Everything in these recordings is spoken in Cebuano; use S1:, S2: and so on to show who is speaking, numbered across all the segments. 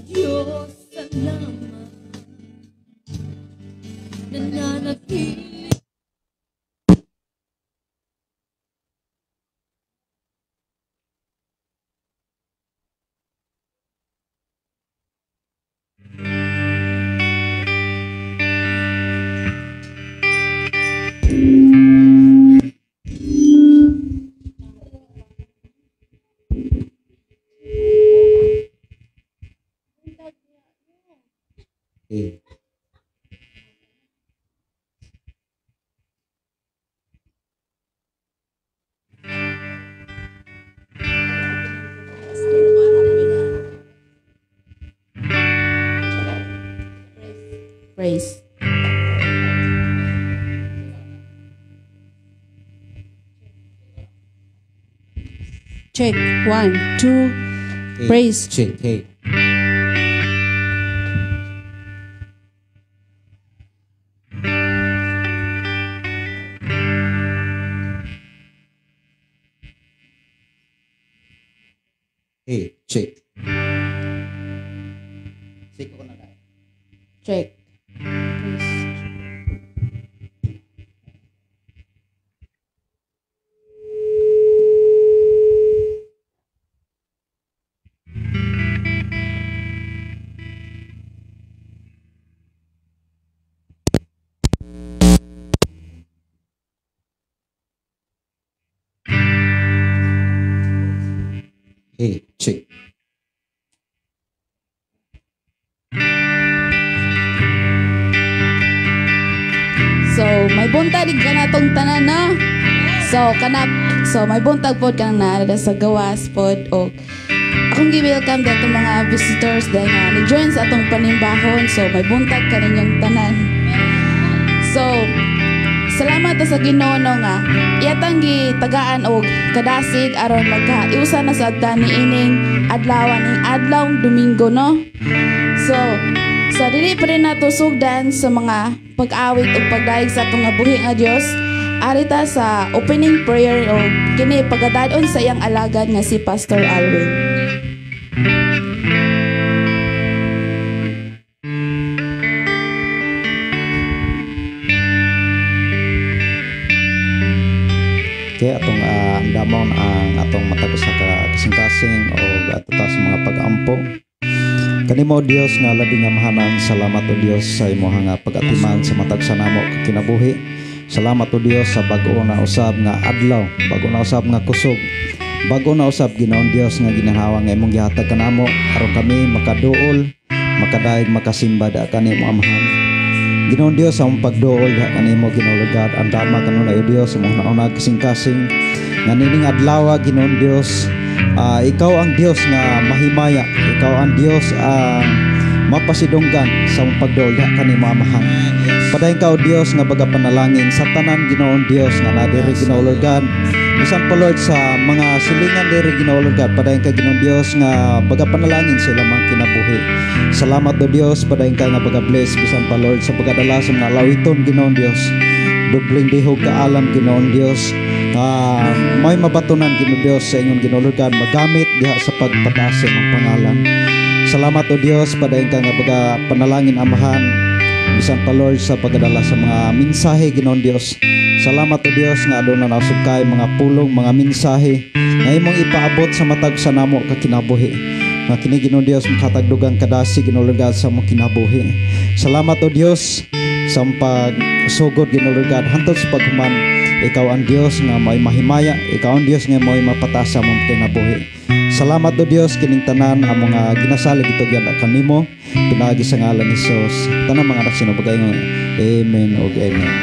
S1: Diyos, salamat. Nananatili.
S2: Okay.
S3: Praise. Check. 1, 2,
S2: Hey,
S3: praise.
S2: Check. Hey. Hey, check. Check ko na dahil.
S3: Check. Praise.
S2: Hey, check.
S3: So, may buntag ka na tong tanan na. So, kanap. So, may buntag pod ka na sa gawas pod o akong gi-welcome dito mga visitors dahil nga ni-join sa atong panimbahon. So, may buntag ka ninyong tanan. So, salamat ta sa Ginoo no nga iyatang gitagaan og kadasig aron magkaiusa na sa adta niining adlaw ning adlaw Domingo no. So, sa dili pa rin nato sugdan sa mga pag-awit ug pagdayeg sa atong nga buhi nga Dios, arita sa opening prayer o kini pagadadon sa iyang alagad nga si Pastor Alwin.
S2: Kaya atong andamon ang atong matag usa ka kasing-kasing o ato ta sa mga pag-ampo. Kanimo Dios nga labi nga mahanan, salamat o Dios sa imong nga pag-atiman sa matag sa namo kinabuhi. Salamat o Dios sa bag-o na usab nga adlaw, bag-o na usab nga kusog, bag-o na usab Ginoong Dios nga ginhawa nga imong gihatag kanamo aron kami makaduol, makadaig, makasimba da kanimo Amahan. Ginoong Dios sa among pagduol da kanimo Ginoong God, andama kanunay o Dios imong naunag kasing-kasing nga nining adlaw Ginoong Dios. Ikaw ang Dios nga mahimaya, ikaw ang Dios ang mapasidunggan sa among pagduol da kanimo Amahan. Padayon ka o Dios nga baga panalangin sa tanan Ginoong Dios nga nadiri Ginoong Lord God. Bisan pa Lord sa mga silingan diri Ginoong Lord God, padayon ka Ginoong Dios nga baga panalangin sa ilang mga kinabuhi. Salamat o Dios, padayon ka nga baga bless bisan pa Lord sa pagadala sa mga lawiton Ginoong Dios. Dubling dihog kaalam Ginoong Dios. May mabatunan Ginoong Dios sa ingon Ginoong Lord God, magamit diha sa pagpataas sa imong pangalan. Salamat o Dios, padayon ka nga baga panalangin Amahan. Bisan pa Lord sa pagdala sa mga mensahe Ginoong Dios. Salamat o Dios nga aduna nasub kay mga pulong, mga mensahe nga imong ipaabot sa matag sa namo ka kinabuhi. Nga kini Ginoong Dios makatagdugang kadasi Ginoong Lord God sa among kinabuhi. Salamat o Dios sa pagsugod Ginoong Lord God hantod sa paghuman. Ikaw ang Dios nga may mahimaya, ikaw ang Dios nga may mapataas sa among kinabuhi. Salamat o Dios kining tanan ang mga ginasalig itugyan kanimo pinaagi sa ngalan ni Jesus. Tanang mga anak sinubagay nga. Amen ug amen.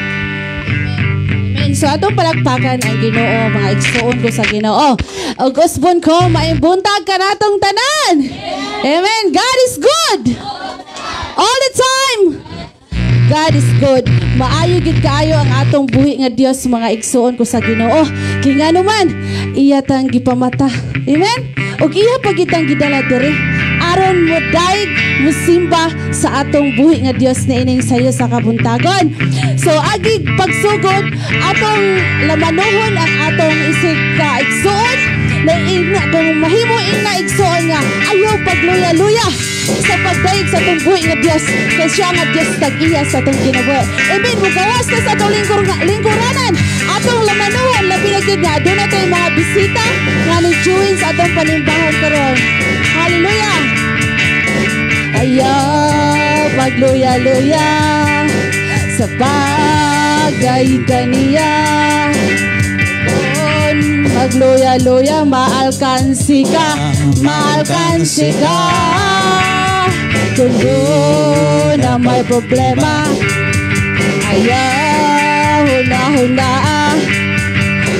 S4: Amen. So atong palakpakan ang Ginoo, mga igsuon ko sa Ginoo. Ug usbon ko maayong buntag kanatong tanan. Amen. God is good. All the time. God is good. Maayo gid kaayo ang atong buhi nga Dios mga igsuon ko sa Ginoo. Kay ngano man iya tang gipamata. Amen. Ug iya pa gitang gidala diri aron mo daig musimba sa atong buhi nga Dios niining sayo sa kabuntagon. So agi pagsugod atong lamanuhon ang atong isig ka igsuon na ina, kung mahimo ina igsuon nga ayaw pagluya-luya sa pagdayeg sa atong buhi nga Dios, kay siya nga Dios tag-iya sa atong kinabuhi. Amen. Mugawas ta sa atong lingkuranan, atong lamanuhan, labi na gyud nga aduna tay mga bisita nga ni join sa atong panimbahon karon. Hallelujah. Ayaw pagluya-luya sa pagdayeg kaniya. Kung magluya-luya, maalkansi ka, maalkansi ka. Kung doon na may problema, ayaw huna-huna.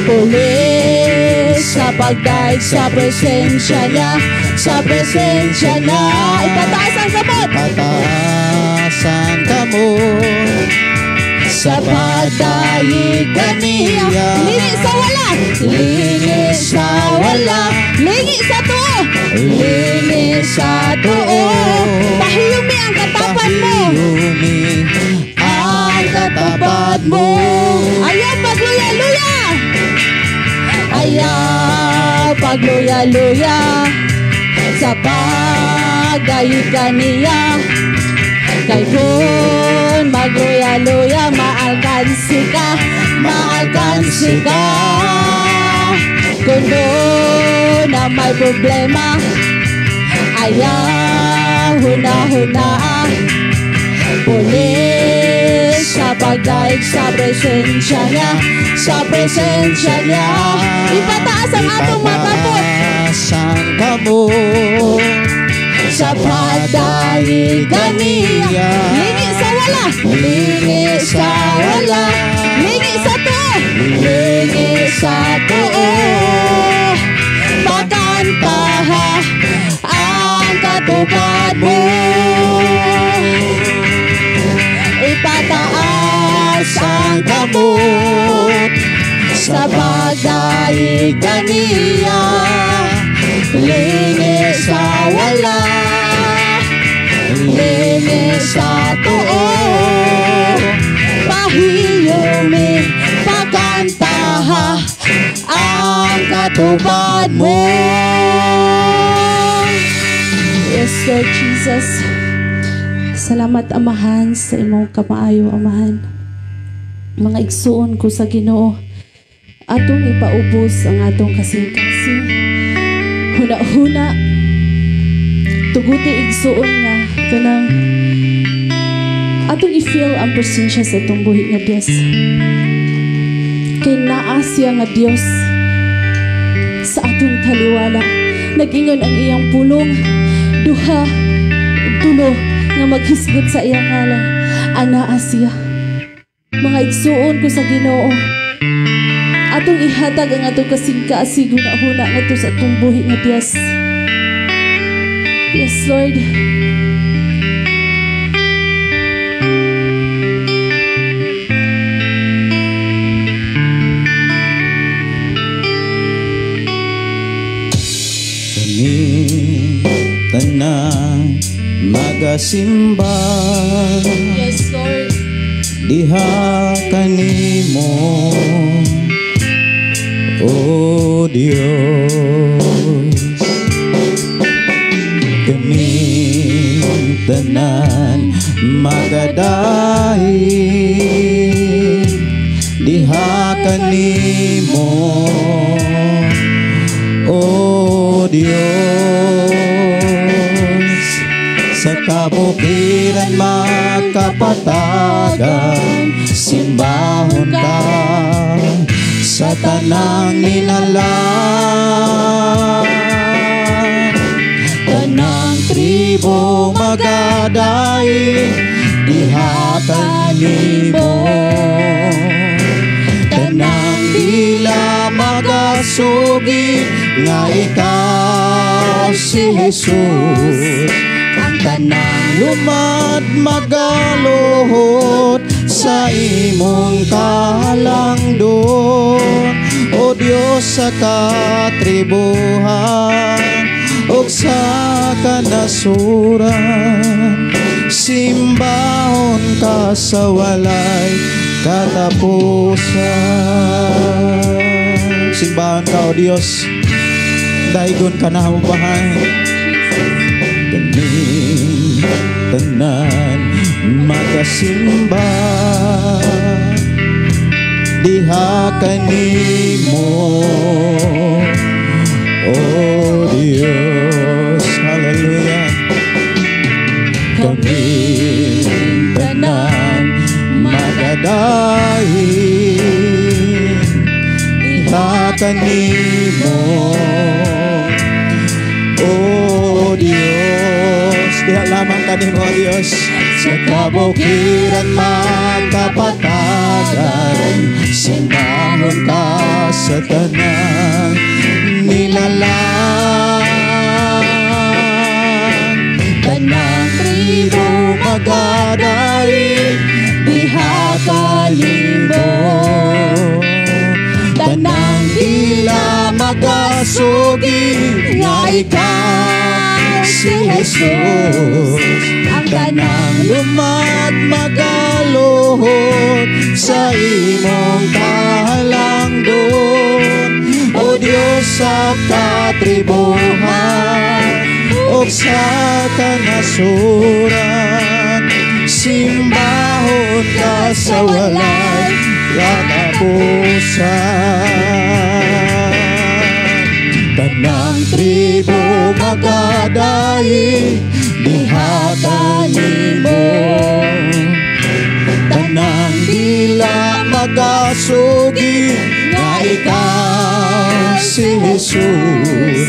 S4: Pulis sa pagdaig sa presensya niya, sa presensya niya. Ipataas ang kamot.
S2: Ipataas ang kamot
S4: sa pagdaig kaniya. Lingi sa wala, lingi sa wala, lingi sa tuo, lingi sa tuo. Pahiyumi ang katapat mo,
S2: Pahiyumi
S4: ang katapat mo. Ayaw pagluya-luya, ayaw pagluya-luya sa pagdaig kaniya. Kay kung magluya-luya, maalkansi ka, maalkansi ka. Kung doon na may problema, ayaw huna-huna. Pulis sa pagdaig sa presensya niya, sa presensya niya. Ipataas ang atong mga kamot
S2: Ipataas ang kamot
S4: sa pagdaig kaniya. Lingi sa wala, lingi sa wala, lingi sa tuo, lingi sa tuo. Pakantaha ang katupad mo. Ipataas ang kamot sa pagdaig kaniya. Lingi sa wala, lingi sa tuo. Pahiyumi, pakantaha ang katupad mo. Yes, Lord Jesus. Salamat, Amahan, sa imong kamaayo, Amahan. Mga igsuon ko sa Ginoo, atong ipaubos ang atong kasing-kasing. Huna-huna, tuguti igsuon nga kanang atong i-feel ang presensya sa atong buhi nga Dios. Kay naa siya nga Dios sa atong taliwala. Nag-ingon ang iyang pulong, duha, tulo nga maghisgot sa iyang ngalan, anaa siya. Mga igsuon ko sa Ginoo, atong ihatag ang atong kasing-kasing huna-huna ngadto sa atong buhi nga Dios. Yes, Lord.
S2: Kami tanan magasimba.
S4: Yes, Lord.
S2: Diha kanimo, O Dios. Kami tanan magadahi diha kanimo, O Dios. Sa kabukiran makapatagan, simbahon ka sa tanang nilalang. Tanang tribo magaday diha kanimo. Tanang dila magasugi nga ikaw si Jesus. Ang tanang lumad magaluhod sa imong kalangdon. O Dios, sa katribuhan ug sa kanasuran, simbahon ka sa walay katapusan. Simbahon ka, O Dios, daigon ka na mabahay. Ganing Magasimba diha kanimo, O Dios. Hallelujah. Kami tanan magadayeg diha kanimo, O Dios. Diha lamang kanimo, O Dios. Sa kabukiran man, kapatagan, simbahon ka sa tanang nilalang. Tanang tribo magadayeg diha kanimo. Tanang dila magasugi nga ikaw si Jesus.
S4: Ang
S2: Tanang lumad magaluhod sa imong kahalangdon, O Diyos, sa katribuhan o sa kanasuran. Simbahon ka sa walay katapusan. Tanang tribo magadayeg diha kanimo. Tanang dila magasugi nga ikaw si Jesus.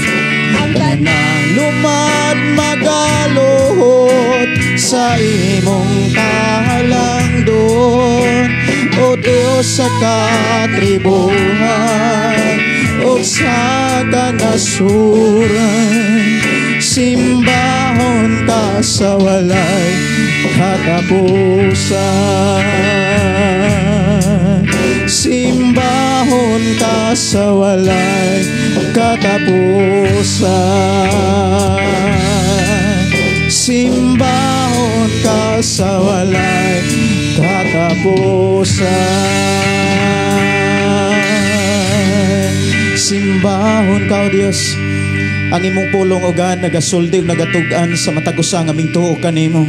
S4: Ang
S2: Tanang lumad magaluhod sa imong kahalangdon, O Diyos, sa katribuhan o sa kanasuran. Simbahon ka sa walay katapusan. Simbahon ka sa walay katapusan. Simbahon ka sa walay katapusan. Simbahon ka, O Dios. Ang imong pulong ugan nagasuldi ug nagatug-an sa matag usa nga aming tuo kanimo.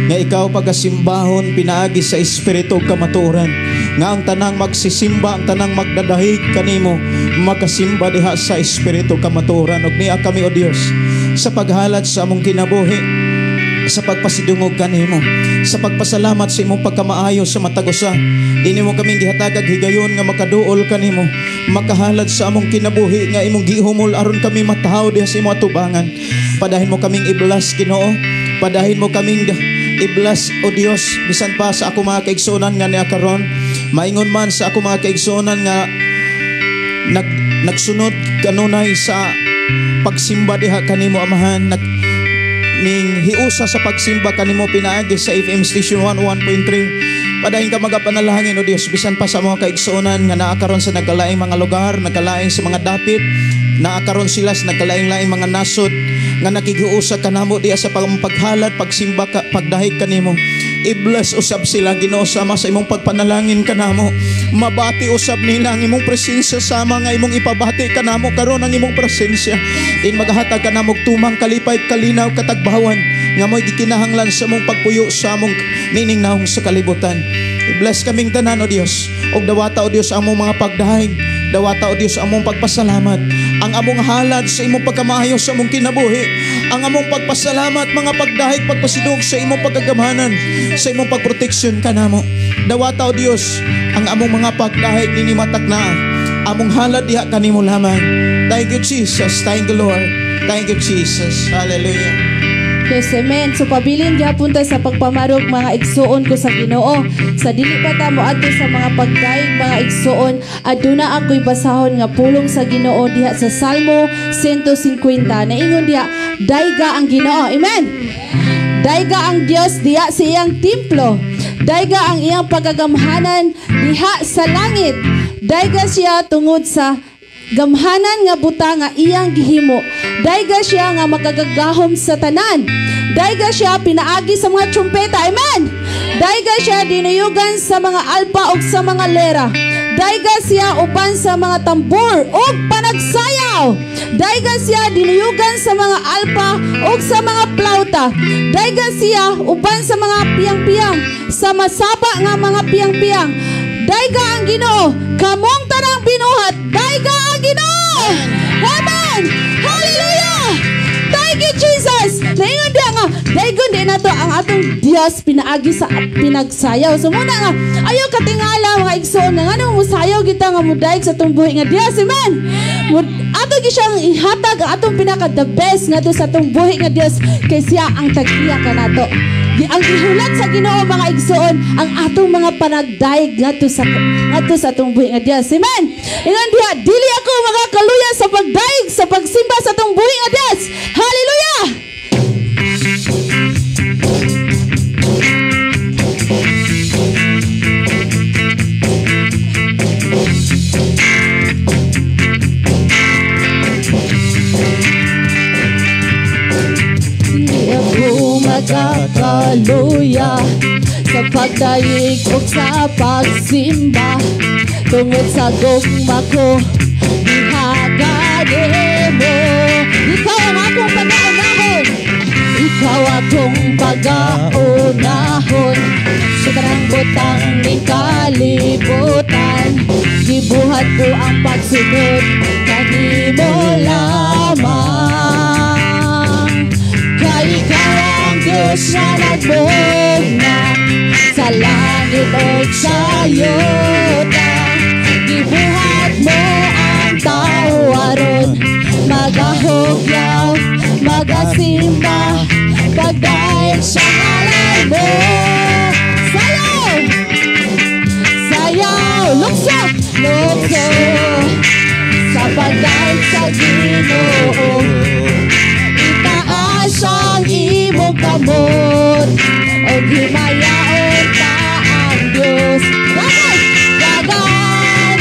S2: Nga ikaw pagasimbahon pinaagi sa espiritu ug kamatuoran. Nga ang tanang magsisimba, ang tanang magdadahig kanimo, makasimba diha sa espiritu kamatuoran. Ug niya kami, O Dios, sa paghalad sa among kinabuhi, sa pagpasidungog kanimo, sa pagpasalamat sa imong pagkamaayo sa matag usa. Dini mo kaming gihatagag higayon nga makaduol kanimo, makahalad sa among kinabuhi nga imong gihumol aron kami matahaw diha sa imong atubangan. Padahin mo kaming i-bless, Ginoo. Padahin mo kaming i-bless, O Dios, bisan pa sa ako mga kaigsuonan nga niya karon, maingon man sa ako mga kaigsuonan nga nagsunod kanunay sa pagsimba diha kanimo, Amahan, ning hiusa sa pagsimba kanimo pinaagi sa FM Station 101.3. Padayon ka magapanalangin, O Dios, bisan pa sa mga kaigsuonan nga naa karon sa nagkalaing mga lugar, nagkalaing sa mga dapit, naa karon sila sa nagkalaing-laing mga nasod nga nakighiusa kanamo diha sa paghalad, pagsimba ka, pagdahig kanimo. I-bless usab sila, Ginoo, sama sa imong pagpanalangin kanamo. Mabati usab nila ang imong presensya sama nga imong ipabati kanamo karon ang imong presensya. Din maghatag kanamo og tumang kalipay, kalinaw, katagbawan nga mo'y gikinahanglan sa among pagpuyo sa among nining naong sa kalibutan. I-bless kaming tanan, O Dios. Og dawata, O Dios, ang among mga pagdahig. Dawata, O Dios, ang among pagpasalamat. Ang among halad sa imong pagkamaayo sa among kinabuhi. Ang among pagpasalamat, mga pagdahig, pagpasidug sa imong pagkagamhanan, sa imong pagproteksyon kanamo. Dawata, O Dios, ang among mga pagdahig nini matak na. Among halad diha kanimo lamang. Thank you, Jesus. Thank you, Lord. Thank you, Jesus. Hallelujah.
S4: Yes, amen. So pabilin gyapon ta sa pagpamarog, mga igsuon ko sa Ginoo. Sa dili pa ta moadto sa mga pagdayeg, mga igsuon, aduna ako'y basahon nga pulong sa Ginoo diha sa Salmo 150. Naingon diha, dayga ang Ginoo. Amen. Dayga ang Dios diha sa iyang templo. Dayga ang iyang pagkagamhanan diha sa langit. Dayga siya tungod sa gamhanan nga butang nga iyang gihimo. Dayga siya nga makagagahom sa tanan. Dayga siya pinaagi sa mga trumpeta. Amen. Dayga siya dinuyugan sa mga alpa ug sa mga lera. Dayga siya uban sa mga tambor ug panagsayaw. Sayaw. Daygan siya dinuyugan sa mga alpa ug sa mga plauta. Daygan siya uban sa mga piyang-piyang, sa masaba nga mga piyang-piyang. Dayga ang Ginoo, kamong tanang binuhat, dayga ang Ginoo. Amen. Hallelujah. Thank you, Jesus. Naingon diya nga, daygon di nato ang atong Dios pinaagi sa pinagsayaw. So muna nga, ayaw katingala, mga igsoon, nga ngano musayaw kita nga mudayeg sa atong buhi nga Dios. Amen. Ato gi siyang ihatag ang atong pinaka the best ngadto sa atong buhi nga Dios kay siya ang tag-iya kanato. Ang gihulat sa Ginoo, mga igsoon, ang atong mga panagdayeg ngadto sa atong buhi nga Dios. Amen. Ingon diha, dili ako makakaluya sa pagdayeg, sa pagsimba sa atong buhi nga Dios. Hallelujah. Hindi ako magkakaluya sa pagdayeg o sa pagsimba tungod sa gugma ko gihatag nimo. Ikaw ang akong pagaunahon, ikaw akong pagaunahon sa tanang butang ning kalibutan. Gibuhat ko ang pagsunod kanimo lamang. Kay ikaw ang Diyos na nagbugna sa langit ug sa yuta. Gibuhat mo ang tao aron magahugyaw, magasimba, pagdayeg sa ngalan mo. Sayaw! Sayaw! Lukso! Lukso! Sa pagdayeg sa Ginoo, itaas ang imong kamot ug himayaon ta ang Dios. Dagan! Dagan!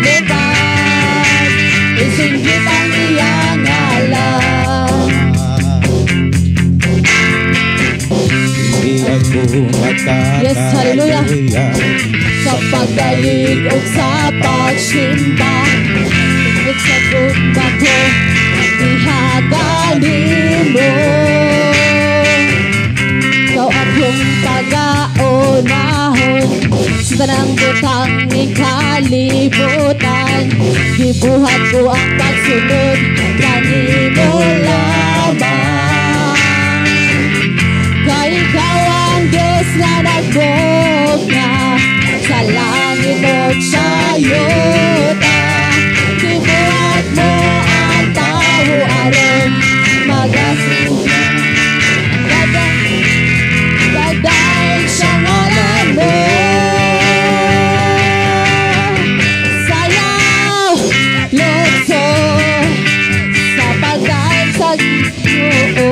S4: Lupad! Isinggit ang iyang ngalan.
S2: Hindi ako
S4: Yes, hallelujah.
S2: makakaluya
S4: sa pagdayeg ug sa pagsimba tungod sa gugma ko gihatag nimo. Ikaw akong pagaunahon sa tanang butang ning kalibutan. Gibuhat ko ang pagsunod kanimo lamang. Kay ikaw ang Diyos nga nagbugna sa langit ug sa yuta. Gibuhat mo ang tao aron magasimba, pagdayeg sa ngalan mo. Sayaw, lukso sa pagdayeg sa Ginoo.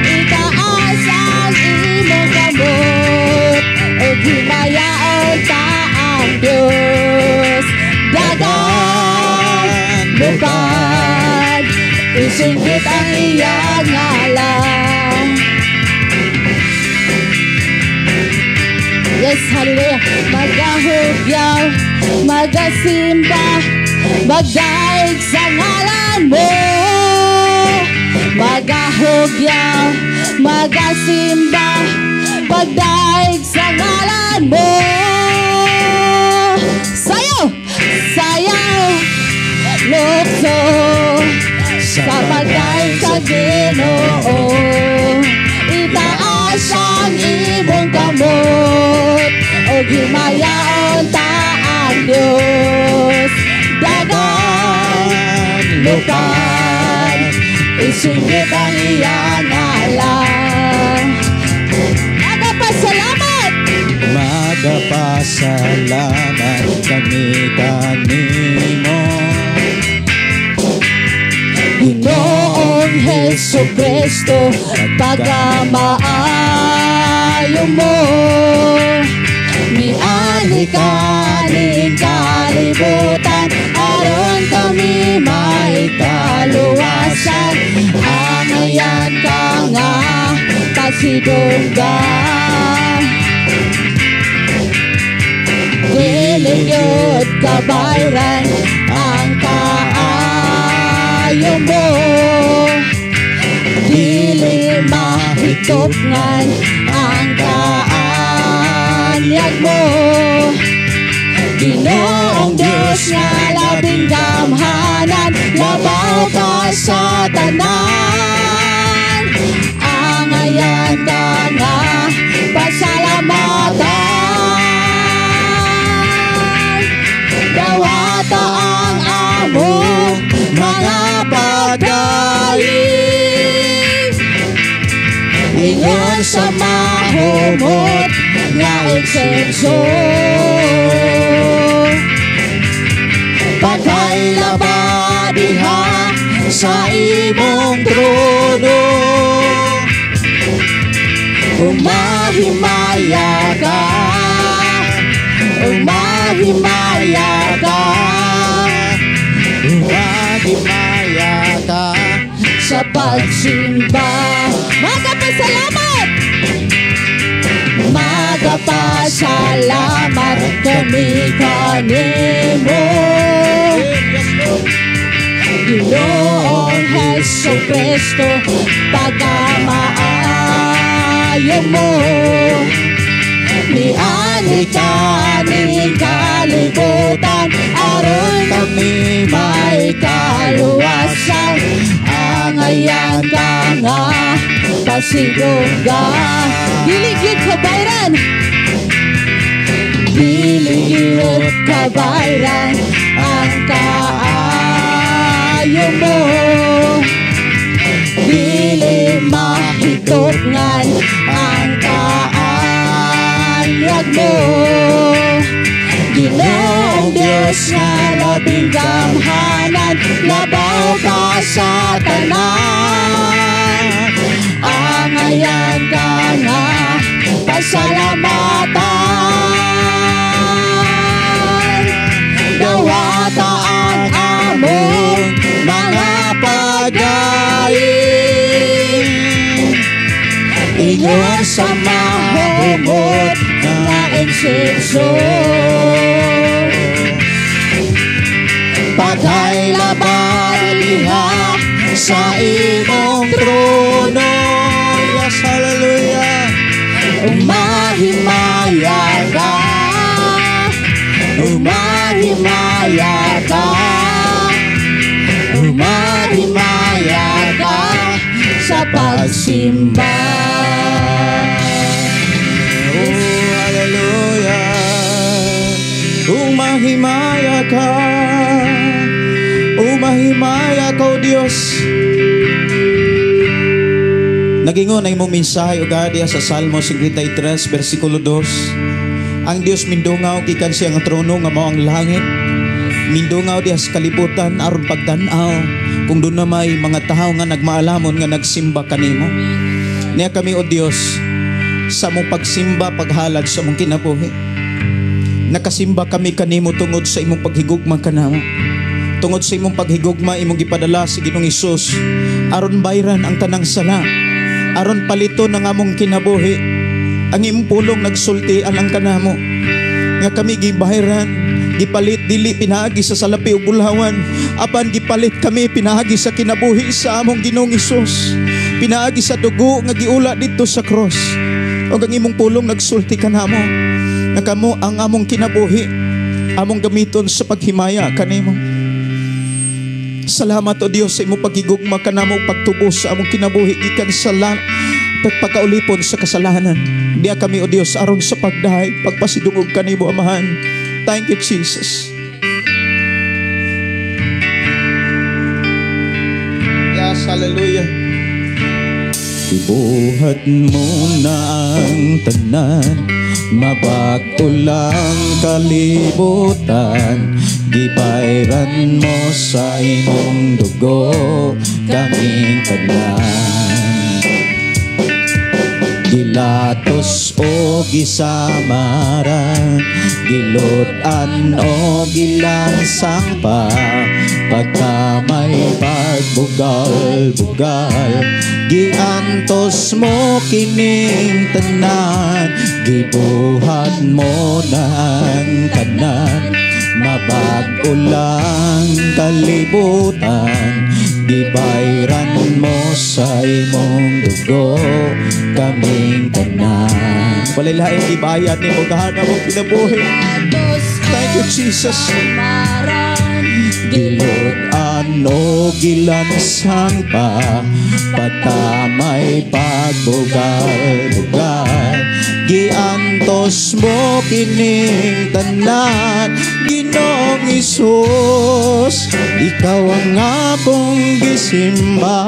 S4: Itaas ang imong kamot ug himayaon ta ang Dios. Dagan, lupad, isinggit ang iyang ngalan. Yes, hallelujah. Magahugyaw, magasimba, magdaig sa ngalan mo. Magahugyaw, magasimba, pagdaig sa ngalan mo. Sayaw, sayaw, lukso sa pagdaig sa Ginoo. Itaas ang imong kamot ug himayaon ta ang Dios. Dagan, lupad, isinggit ang iyang ngalan. Nagapasalamat!
S2: Magapasalamat kami kanimo.
S4: Ginoong Hesu Kristo, pagkamaayo mo, mianhi ka ning kalibutan aron kami may kaluwasan. Angayan ka nga pasidunggan, dili gyud kabayran ang kaayo. Kaayo mo, dili mahitupngan ang kaanyag mo. Ginoong Diyos nga labing gamhanan, labaw ka sa tanan. Angayan ka nga pasalamatan. Dawata ang among mga pagdaig, ingon sa mahumot nga insenso. Pagkailaba diha sa imong trono, umahimaya ka, umahimaya ka,
S2: Umahimaya ka
S4: sa pagsimba. Magapasalamat! Magapasalamat kami kanimo, Ginoong Hesu Kristo, pagkamaayo mo. Niani ka ning kalibutan, aron kami may kaluwasan. Angayan ka nga pasidungga. Dili gyud kabayran, dili gyud kabayran ang kaayo mo. Dili mahitupngan ang kaanyag mo. Ginoong Diyos nga labing gamhanan, labaw ka sa tanan. Angayan ka nga pasalamatan. Dawata ang among mga pagdaig, ingon sa mahumot nga insenso. Pagkailabay diha sa imong trono,
S2: Yes, hallelujah.
S4: Umahimaya ka, umahimaya ka, umahimaya ka sa pagsimba.
S2: Oh, hallelujah. Umahimaya ka, umahimaya ka, O Diyos. Nagingon ang imong mensahe o diya sa Salmo 53, versikulo 2. Ang Dios mindungaw gikan siya ang trono nga mao ang langit. Mindungaw diha sa kalibutan aron pagtan-aw kung doon na may mga tawo nga nagmaalamon nga nagsimba kanimo. Niya kami, O Dios, sa mong pagsimba, paghalad sa mong kinabuhi. Nakasimba kami kanimo tungod sa imong paghigugma kanamo. Tungod sa imong paghigugma, imong gipadala si Ginoong Hesus aron bayran ang tanang sala, aron palito ng among kinabuhi. Ang imong pulong nagsulti alang kanamo nga kami gibayran, gipalit dili pinaagi sa salapi ug bulawan, apan gipalit kami pinaagi sa kinabuhi sa among Ginoong Hesus, pinaagi sa dugo nga giula didto sa cross. Ug ang imong pulong nagsulti kanamo nga kamo ang among kinabuhi among gamiton sa paghimaya kanimo. Salamat, O Dios, sa imong paghigugma kanamo, pagtubos sa among kinabuhi gikan sa pagkaulipon sa kasalanan. Diya kami, O Dios, aron sa pagdahay, pagpasidungog kanimo, Amahan. Thank you, Jesus. Yes, hallelujah. Ibuhat mo na ang tanan, mabag-o lang kalibutan. Gibayran mo sa imong dugo kaming tanan. Gilatos o gisamaran, gilutan o gilansang pa, pagka may pagbugal-bugal, giantos mo kining tanan. Gibuhat mo na ang tanan, mabag-o lang kalibutan. Gibayran mo sa imong dugo kaming tanan. Walay laing gibayad nimo, God, among kinabuhi. Thank you, Jesus. Gilud-an o gilansang pa, pagkamay, pagbugal-bugal, giantos mo kining tanan. Ginoong Hesus, ikaw ang akong gisimba.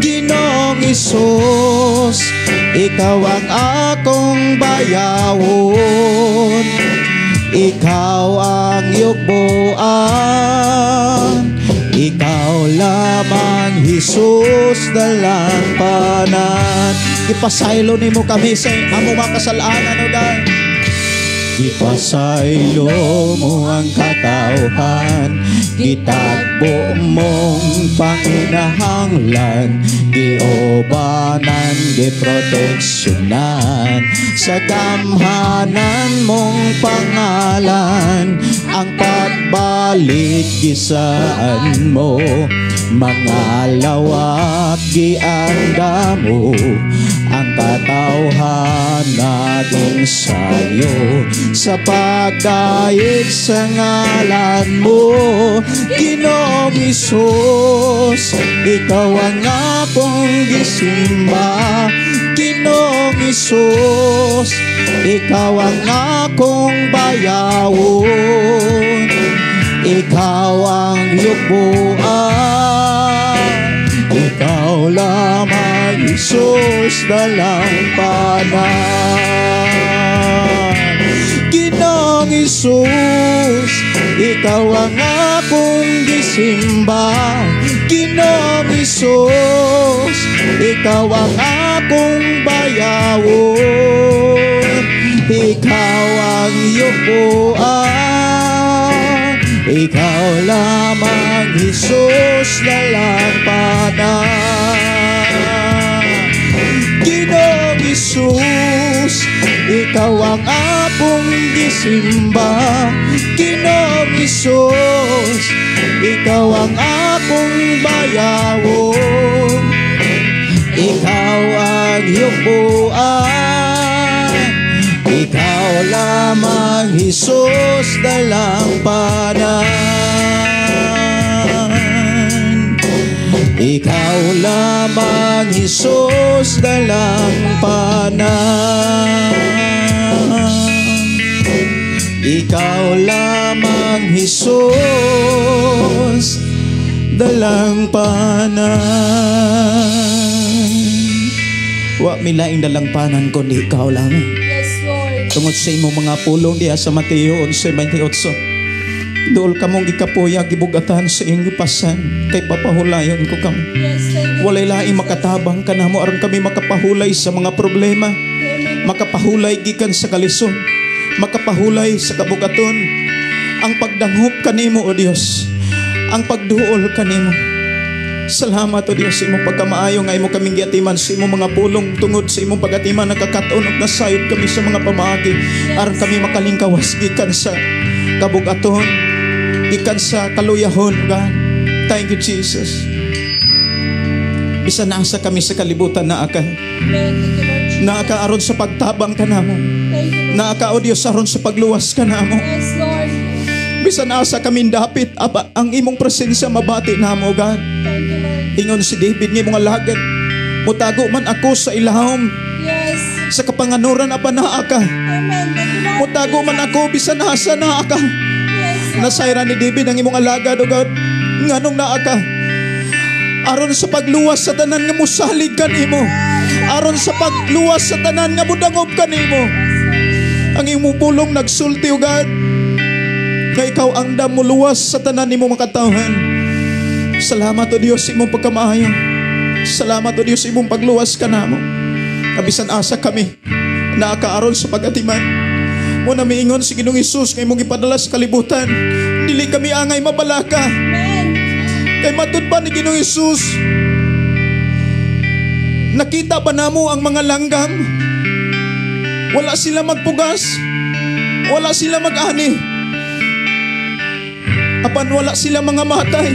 S2: Ginoong Hesus, ikaw ang akong bayawon. Ikaw ang yugbuan. Ikaw lamang, Jesus, dalampanan. Ipasaylo nimo kami sa among mga kasalanan, O God. Ipasaylo mo ang katawhan, gitagbo mong panginahanglan, giobanan, giproteksyonan sa gamhanan mong pangalan. Ang pagbalik gisaan mo, mga lawak gianda mo, ang katawhan naging sayo sa pagdayeg sa ngalan mo. Ginoong Hesus, ikaw ang akong gisimba. Ginoong Hesus, ikaw ang akong bayawon. Ikaw ang yugbuan. Ikaw lamang, Jesus, dalampanan. Ginoong Hesus, ikaw ang akong gisimba. Ginoong Hesus, ikaw ang akong bayawon. Ikaw ang yugbuan. Ikaw lamang, Jesus, dalampanan. Ginoong Hesus, ikaw ang akong gisimba. Ginoong Hesus, ikaw ang akong bayawon. Ikaw ang yugbuan. Ikaw lamang, Jesus, dalampanan. Ikaw lamang, Jesus, dalampanan. Ikaw lamang, Jesus, dalampanan. Wa mi laing dalangpanan kundi ikaw lang.
S1: Yes, Lord.
S2: Tungod sa imong mga pulong diha sa Mateo 11:28. Dool kamong gikapoya gibugatan sa inyong gipasan kay papahulayon ko kamo.
S1: Yes, thank you.
S2: Walay laing makatabang kanamo aron kami makapahulay sa mga problema.
S1: Amen.
S2: Makapahulay gikan sa kalisod, makapahulay sa kabugaton. Ang pagdanghop kanimo, O Dios, ang pagduol kanimo. Salamat, O Dios, sa imong pagkamaayo nga imo kaming giatiman sa imong mga pulong. Tungod sa imong pagatiman, nakakaton ug nasayod kami sa mga pamaagi aron kami makalingkawas gikan sa kabugaton, gikan sa kaluyahon, God. Thank you, Jesus. Bisan asa kami sa kalibutan, naa ka.
S1: Amen. Thank you, Lord Jesus.
S2: Naa ka aron sa pagtabang kanamo.
S1: Thank you, Lord.
S2: Naa ka, O Dios, aron sa pagluwas kanamo.
S1: Yes, Lord.
S2: Bisan asa kami dapit, aba, ang imong presensya mabati namo, God.
S1: Thank you, Lord.
S2: Ingon si David nga imong alagad, mutago man ako sa ilawom,
S1: Yes.
S2: sa kapanganuran, apan naa ka.
S1: Amen. Thank you, Lord.
S2: Mutago man ako, bisan asa naa ka.
S1: Yes, Lord.
S2: Nasayran ni David ang imong alagad, O God, nganong naa ka. Aron sa pagluwas sa tanan nga musalig kanimo. Aron sa pagluwas sa tanan nga mudangop kanimo. Ang imong pulong nagsulti, O God, nga ikaw ang damuluwas sa tanan nimo makatawhan. Salamat, O Dios, sa imong pagkamaayo. Salamat, O Dios, sa imong pagluwas kanamo. Kabisan asa kami, naa ka aron sa pag-atiman. Mo na miingon si Ginoong Hesus nga imong gipadala sa kalibutan, dili kami angay mabalaka.
S1: Amen.
S2: Kay matud pa ni Ginoong Hesus, nakita ba namo ang mga langgam? Wala sila magpugas, wala sila mag-ani, apan wala sila mga matay.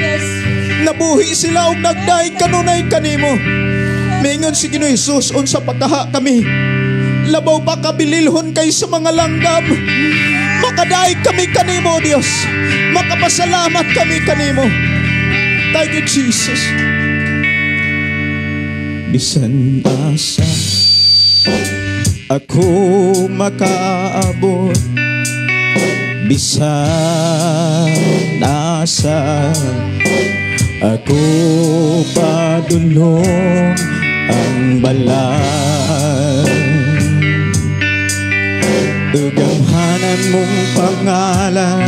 S1: Yes.
S5: Nabuhi sila og nagdaig kanunay kanimo. Mingon si Ginoo Jesus, unsa pa kaha kami? Labaw pa kabililhon kay sa mga langgam. Makadaig kami kanimo, Dios. Makapasalamat kami kanimo. Thank you, Jesus. Bisan asa ako makaabot, bisan asa ako padulong ang balay, ug gamhanan mong pangalan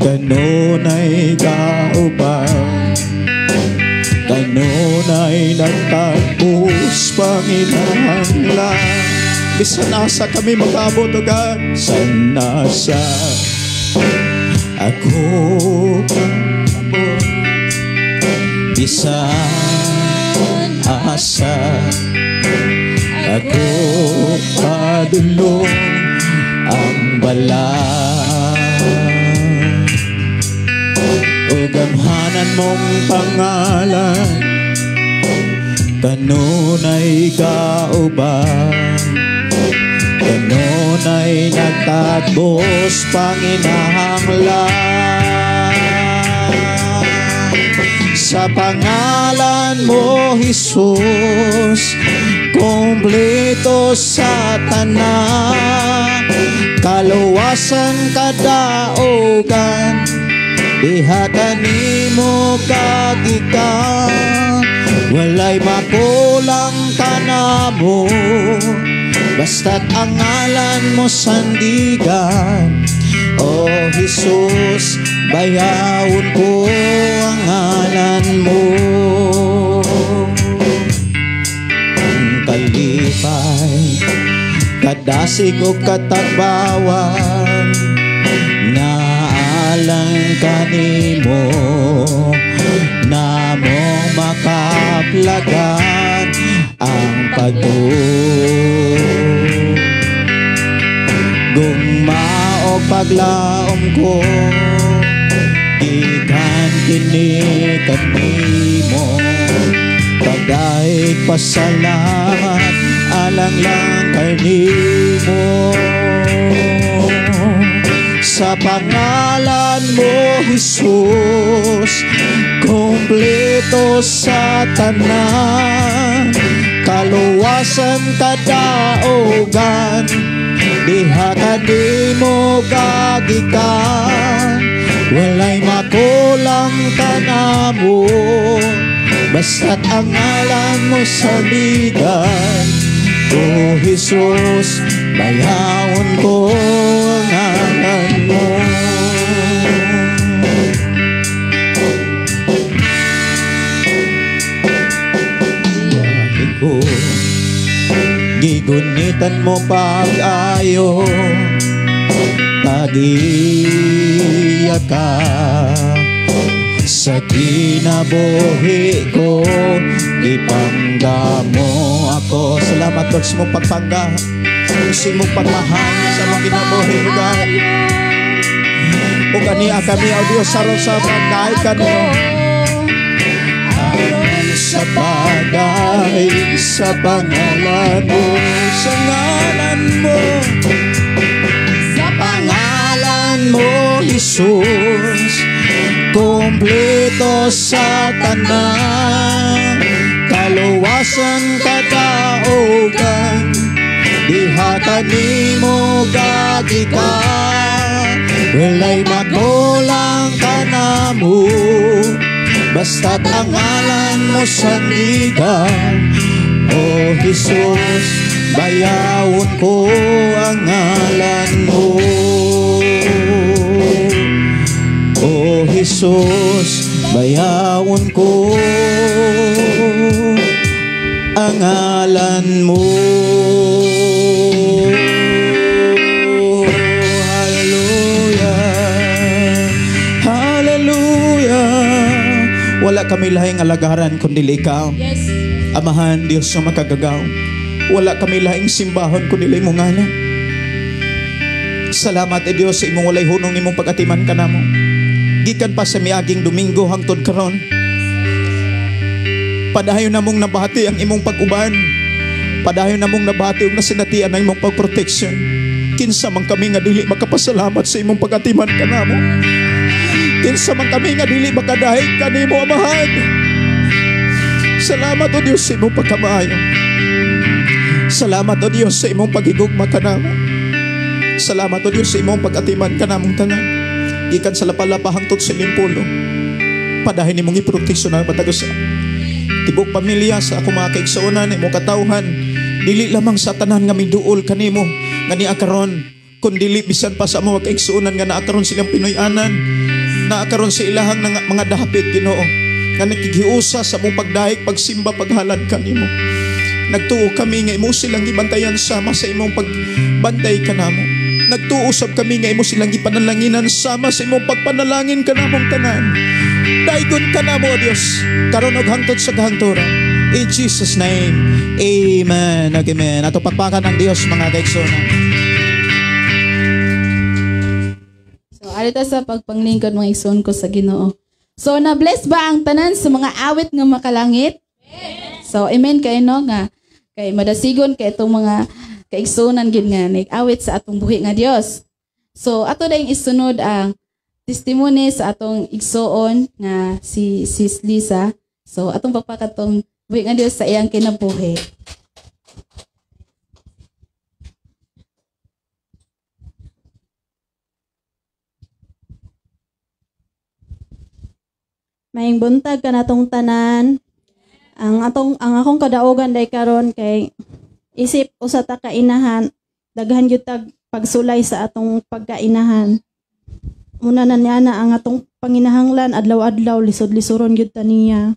S5: kanunay kauban, kanunay nagtagos panginahanglan. Bisan asa kami makaabot, O God. Bisan asa ako makaabot, bisan asa ako padulong ang balay, ug gamhanan mong pangalan kanunay kauban, kanunay nagtagos panginahanglan. Sa pangalan mo, Jesus, kumpleto sa tanan, kaluwasan, kadaugan, diha kanimo kagikan. Walay makulang kanamo, basta't ang ngalan mo sandigan. O Jesus, bayawon ko ang ngalan mo. Ang kalipay, kadasig o katagbawan, naalang kanimo, namo makaplagan ang pagtuo. Gugma o paglaom ko, gikan kini kanimo, pagdaig pasalamat alang lang kanimo. Sa pangalan mo, Jesus, kumpleto sa tanan, kaluwasan, kadaugan, diha kanimo gagikan. Walay makulang kanamo, basta't ang ngalan mo sandigan. O Jesus, bayawon ko ang ngalan mo. Ko gigunitan mo pag-ayo, pag-iya ka sa kinabuhi ko, ipangga mo ako. Salamat, Lord, sa mong pagpangga, sa mong pagmahal sa mong kinabuhi, O God. O kaniya kami, O Diyos, aron sa pagdaig kanimo, sa pagdaig sa pangalan mo, sa ngalan mo, sa pangalan mo, Jesus, kumpleto sa tanan, kaluwasan, kadaugan, diha kanimo gagikan. Walay makulang kanamo, basta't ang ngalan mo sandigan. O Jesus, bayawon ko ang ngalan mo. O Jesus, bayawon ko ang ngalan mo. Hallelujah, hallelujah. Wala kami lahing alagaran kundi ikaw.
S3: Yes.
S5: Amahan, Diyos nga makagagaw. Wala kami lahing simbahon kundi imong ngalan. Salamat, eh Diyos, sa imong walay hunong nimong pag-atiman kanamo. Gikan pa sa miaging Domingo hangtod karon. Padayon namong nabati ang imong pag-uban. Padayon namong nabati ug nasinatian ang imong pagproteksyon. Kinsa man kami nga dili makapasalamat sa imong pagatiman kanamo. Kinsa man kami nga dili makadahig kanimo, Amahan. Salamat o Dios sa imong pagkamaayo. Salamat o Dios sa imong paghigugma kanamo. Salamat o Dios sa imong pagatiman kanamong tanan. Gikan sa lapalapa hangtod sa Limpulo. Padahin nimong iproteksyon ang matag usa. Tibok pamilya sa akong mga kaigsuonan, imong katawhan, dili lamang sa tanan nga miduol kanimo nga niya karon, kun dili bisan pa sa among kaigsuonan nga naa karon silang Pinoy-anan, naa karon sa ilahang mga dapit, Ginoo, nga nakighiusa sa among pagdahig, pagsimba, paghalad kanimo. Nagtuo kami nga imo silang gibantayan sama sa imong pagbantay kanamo. Nagtuo sab kami nga imo silang gipanalanginan sama sa imong pagpanalangin kanamong tanan. Daigon ka namo, O Dios, karon og hangtod sa kahangturan. In Jesus name, amen. Amen. Ato pakpakan ang Dios, mga kaigsuonan.
S3: So, arita sa pagpanglingkod mga igsoon ko sa Ginoo. So, na-bless ba ang tanan sa mga awit nga makalangit? So, amen kay no nga kay madasigon kay itong mga kaigsuonan gid nga nag-awit sa atong buhi nga Dios. So, ato dayong isunod ang testimony sa atong igsoon nga si Sis Lisa. So, atong pagpakatong buhi nga Dios sa iyang kinabuhi.
S1: Maayong buntag kanatong tanan. Ang akong kadaogan day karon kay isip usa ta ka inahan, daghan gyud tag pagsulay sa atong pagkainahan. Una na niya na ang atong panginahanglan adlaw-adlaw lisod-lisuron gyud ta niya.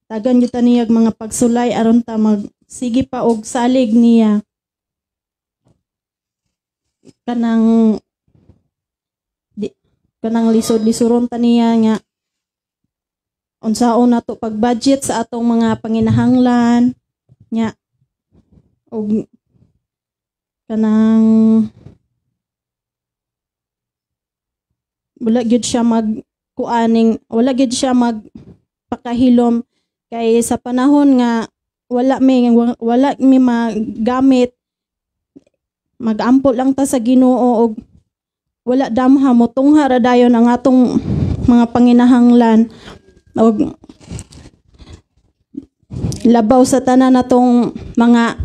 S1: Tagan gyud ta niya mga pagsulay aron ta magsige pa og salig niya. Kanang lisod-lisuron ta niya nga unsaon nato pag-budget sa atong mga panginahanglan nya og kanang wala gyud siya magkuaning, wala gyud siya magpakahilom kay sa panahon nga wala mi magamit, magampo lang ta sa Ginoo og wala damha motungha ra dayon ang atong mga panginahanglan og labaw sa tanan natong mga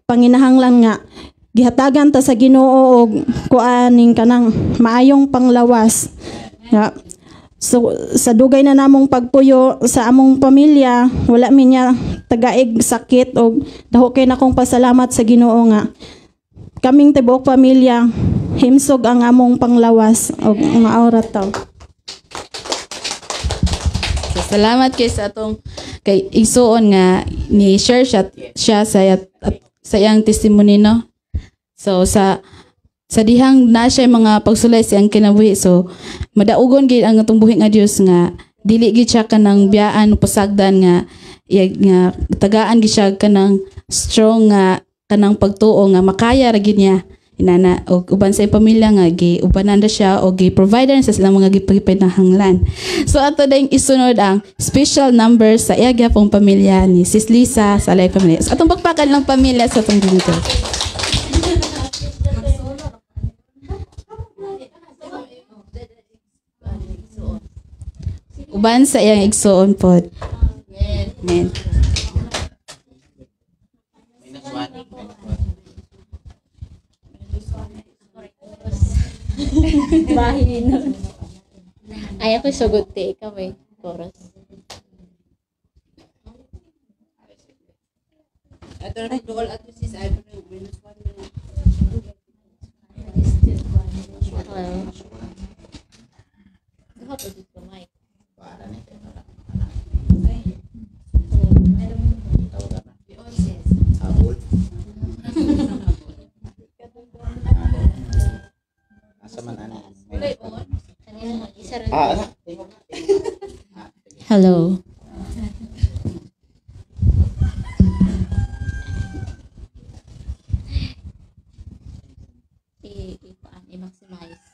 S1: panginahanglan nga gihatagan ta sa Ginoo og kuaning kanang maayong panglawas. Ya. So sa dugay na namong pagpuyo sa among pamilya, wala mi niya tagaig sakit og daho kay nakong pasalamat sa Ginoo nga kaming tibuok pamilya himsog ang among panglawas og maora ta.
S3: So, salamat kay sa atong kay igsuon nga ni share siya sa iyang testimony, no. So sa dihang na siya mga pagsulay sa iyang kinabuhi, so madaugon gid ang atong buhi nga Dios nga dili gid siya kanang biyaan pasagdan nga nga tagaan gid siya kanang strong nga kanang pagtuo nga makaya ra gid niya inana og uban sa pamilya nga gi ubanan ra siya og gi provider sa silang mga gipagpinahanglan. So ato dayong isunod ang special number sa iya gyapong pamilya ni Sis Lisa sa Alay Family. So, atong pakpakan lang pamilya sa atong dito. Uban sa iyang igsuon pod. Amen.
S6: Bahin. Ay, ako sugot te. Ikaw eh. Chorus.
S3: Ato na duol ato sis ay -1 minute.
S6: Hello. Duha pa dito mic. Hello. I-maximize.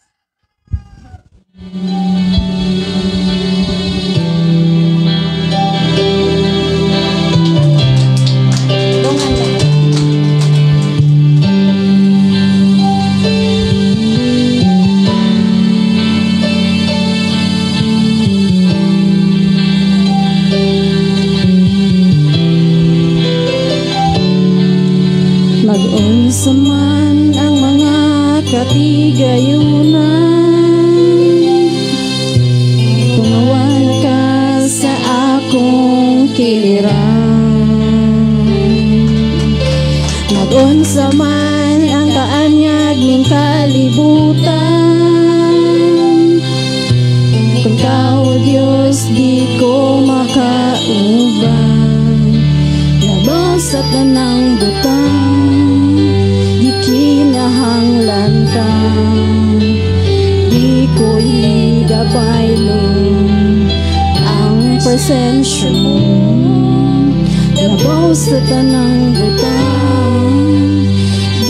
S1: Mag-unsa man ang mga katigayunan, kung mawala ka sa akong kiliran, mag-unsa man ang kaanyag ning kalibutan, kung ikaw, Diyos, di ko makauban. Labaw sa tanang butang, gikinahanglan ka. Di ko higabaylon ang presensya mo. Labaw sa tanang butang,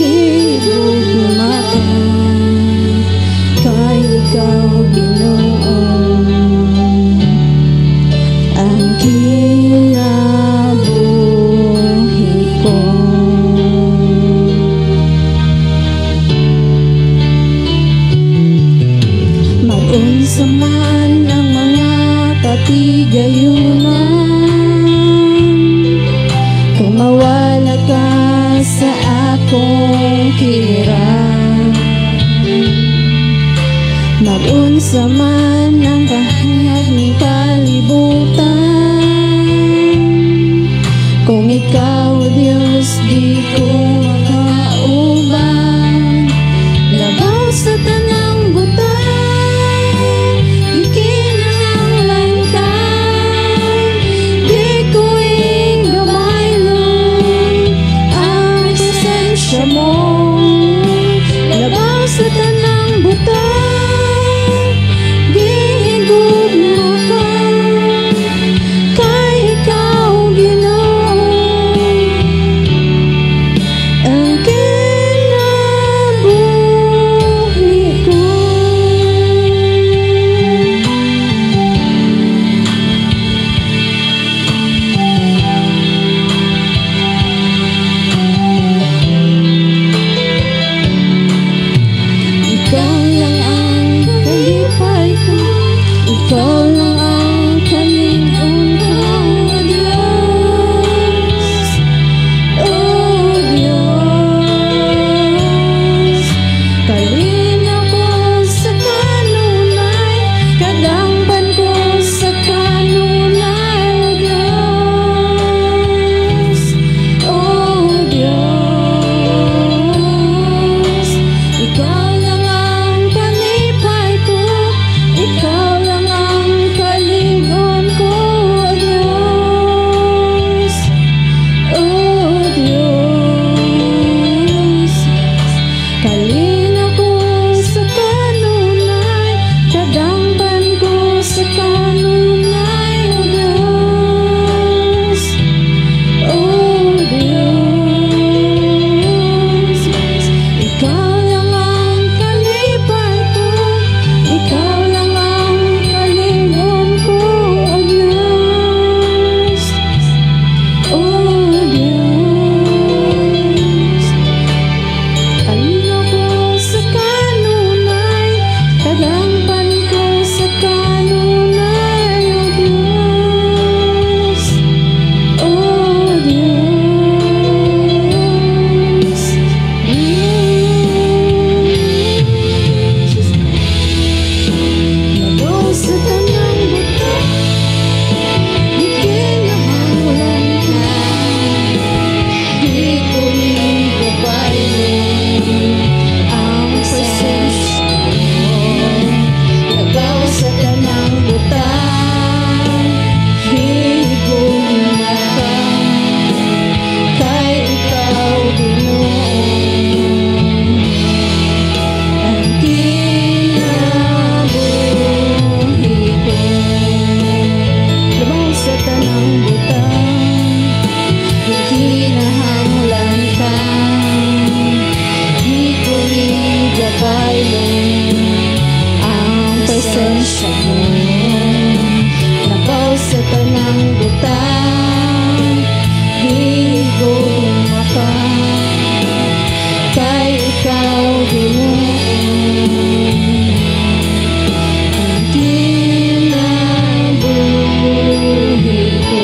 S1: gihigugma ka. Kay ikaw, Ginoo, ang kinabuhi ko. Mag-unsa man ang mga katigayunan, kung mawala ka sa akong kiliran, mag-unsa man ang kahanyag ng kalibutan, kung ikaw, Diyos, di ko makauban. Labaw sa tanang butang, gikinahanglan ka. Di ko ingamaylon ang presensya mo. Labaw sa tanang butang, gihigugma ka. Kay ikaw, Ginoo, ang kinabuhi ko. Ikaw lang ang kalipay ko, ikaw lang ang kalingon ko, Diyos. Oh Diyos, kalinaw ko sa kanunay, kadangpan ko sa kanunay, Diyos. Oh Diyos, ikaw lang ang kalipay ko, ikaw lang ang kalingon ko, Diyos. Oh Diyos, kalinaw ko sa kanunay, kadangpan ko sa kanunay, O Diyos. Oh Diyos, ikaw lang ang kalipay ko, ikaw lang ang kalingon ko, O Diyos. Oh Diyos, kalinaw ko sa kanunay, kadangpan ko sa kanunay, O Diyos. Oh Diyos, Diyos. Labaw sa tanang butang, gikinahanglan ka. Di ko higabaylon ang presensya mo. Labaw sa tanang butang, gihigugma ka. Kay ikaw, Ginoo, ang kinabuhi ko. Labaw sa tanang butang, gikinahanglan ka. Di ko higabaylon ang presensya mo. Labaw sa tanang butang, gihigugma ka. Kay ikaw, Ginoo, ang kinabuhi ko.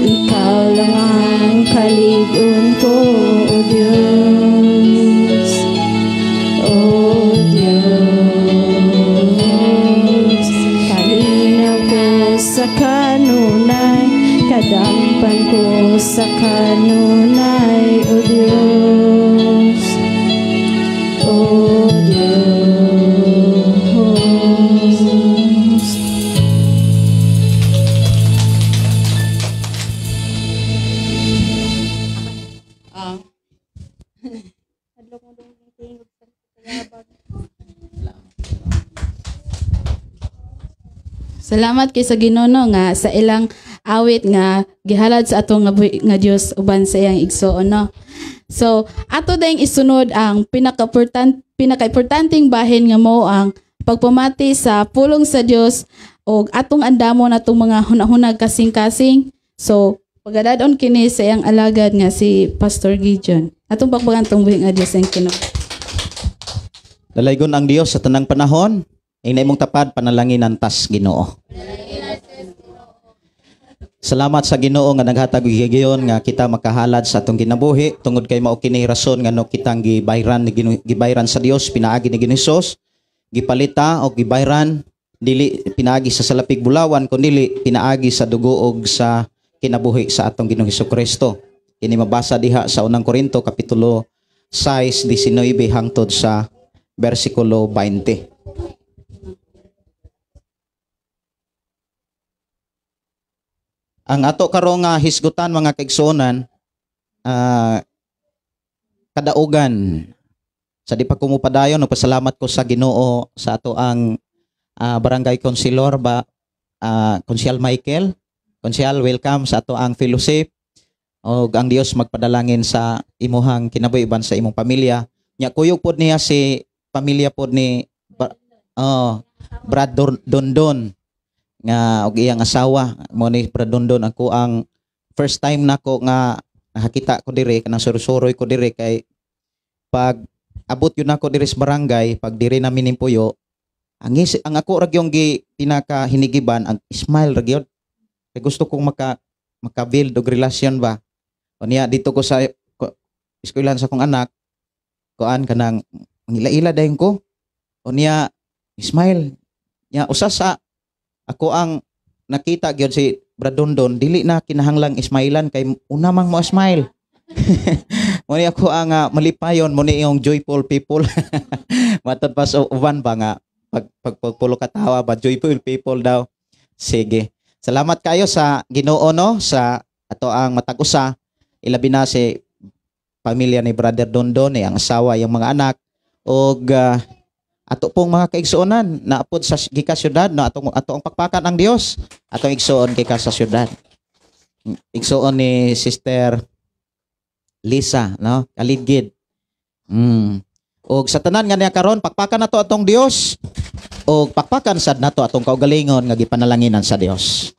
S1: Ikaw lang ang kalig-on ko, O Diyos. O Diyos, kalinaw ko sa kanunay, kadampan ko sa kanunay, O Diyos. O Diyos.
S3: Salamat kay sa Ginoo nga sa ilang awit nga gihalad sa atong nga, nga Dios uban sa iyang igsoon, no. So ato dayong isunod ang pinaka-importanteng bahin nga mao ang pagpamati sa pulong sa Dios og atong andamon atong mga hunahunag kasing-kasing. So pagadadon kini sa iyang alagad nga si Pastor Gideon. Atong pakpagan tong buhi nga Dios ang Ginoo.
S2: Dalaygon ang Dios sa tanang panahon. Ingna imong tapad panalangin ang tas Ginoo. Salamat sa Ginoo nga naghatag og higayon nga kita makahalad sa atong kinabuhi tungod kay mao kini rason ngano kitang gibayran ni Ginoo, gibayran sa Dios pinaagi ni Ginoo Hesus, gipalita og gibayran dili pinaagi sa salapig bulawan kundi pinaagi sa dugo og sa kinabuhi sa atong Ginoong Hesukristo. Kini mabasa diha sa unang Korinto kapitulo 6:19 hangtod sa bersikulo 20. Ang ato karon nga hisgutan mga kaigsuonan, kadaugan. Sa di pa kumupadayon, nagpasalamat ko sa Ginoo sa ato ang barangay councilor ba, Konsyal Michael. Konsyal, welcome sa ato ang fellowship. Og ang Dios magpadalangin sa imuhang kinabuhi uban sa imong pamilya. Nya kuyog pod niya si pamilya pod ni Brad Dondon nga og iyang asawa mo ni Brad Dondon. Ako ang first time nako nga nakakita ko diri kanang surusuroy ko diri kay pag abot yun ako diri sa barangay, pag diri namin nimpuyo, ang ako ra gyud gi pinaka hinigiban ang smile ra gyud. Kay gusto kong maka-build og relasyon ba. O niya dito ko sa eskwelahan sa akong anak, kuan kanang mangila-ila dayon ko. O niya smile. Nya usa sa ako ang nakita gyud si Brad Dondon, dili na kinahanglang ismailan kay una mang mo smile. Mo ni ako ang malipayon, mo ni yung joyful people. Matod pa sa uban ba nga pag pulo katawa ba, joyful people daw. Sige. Salamat kayo sa Ginoo no sa ato ang matag usa, ilabi na si pamilya ni Brother Dondon, ang asawa, yung mga anak og ato pong mga kaigsuonan naapod sa gikas syudad no, ato ang pakpakan ang Dios atong igsuon gikas sa syudad. Igsuon ni Sister Lisa no, kalidgid. Og sa tanan nga niya karon pakpakan nato atong Dios og pakpakan sad nato atong kaugalingon nga gipanalanginan sa Dios.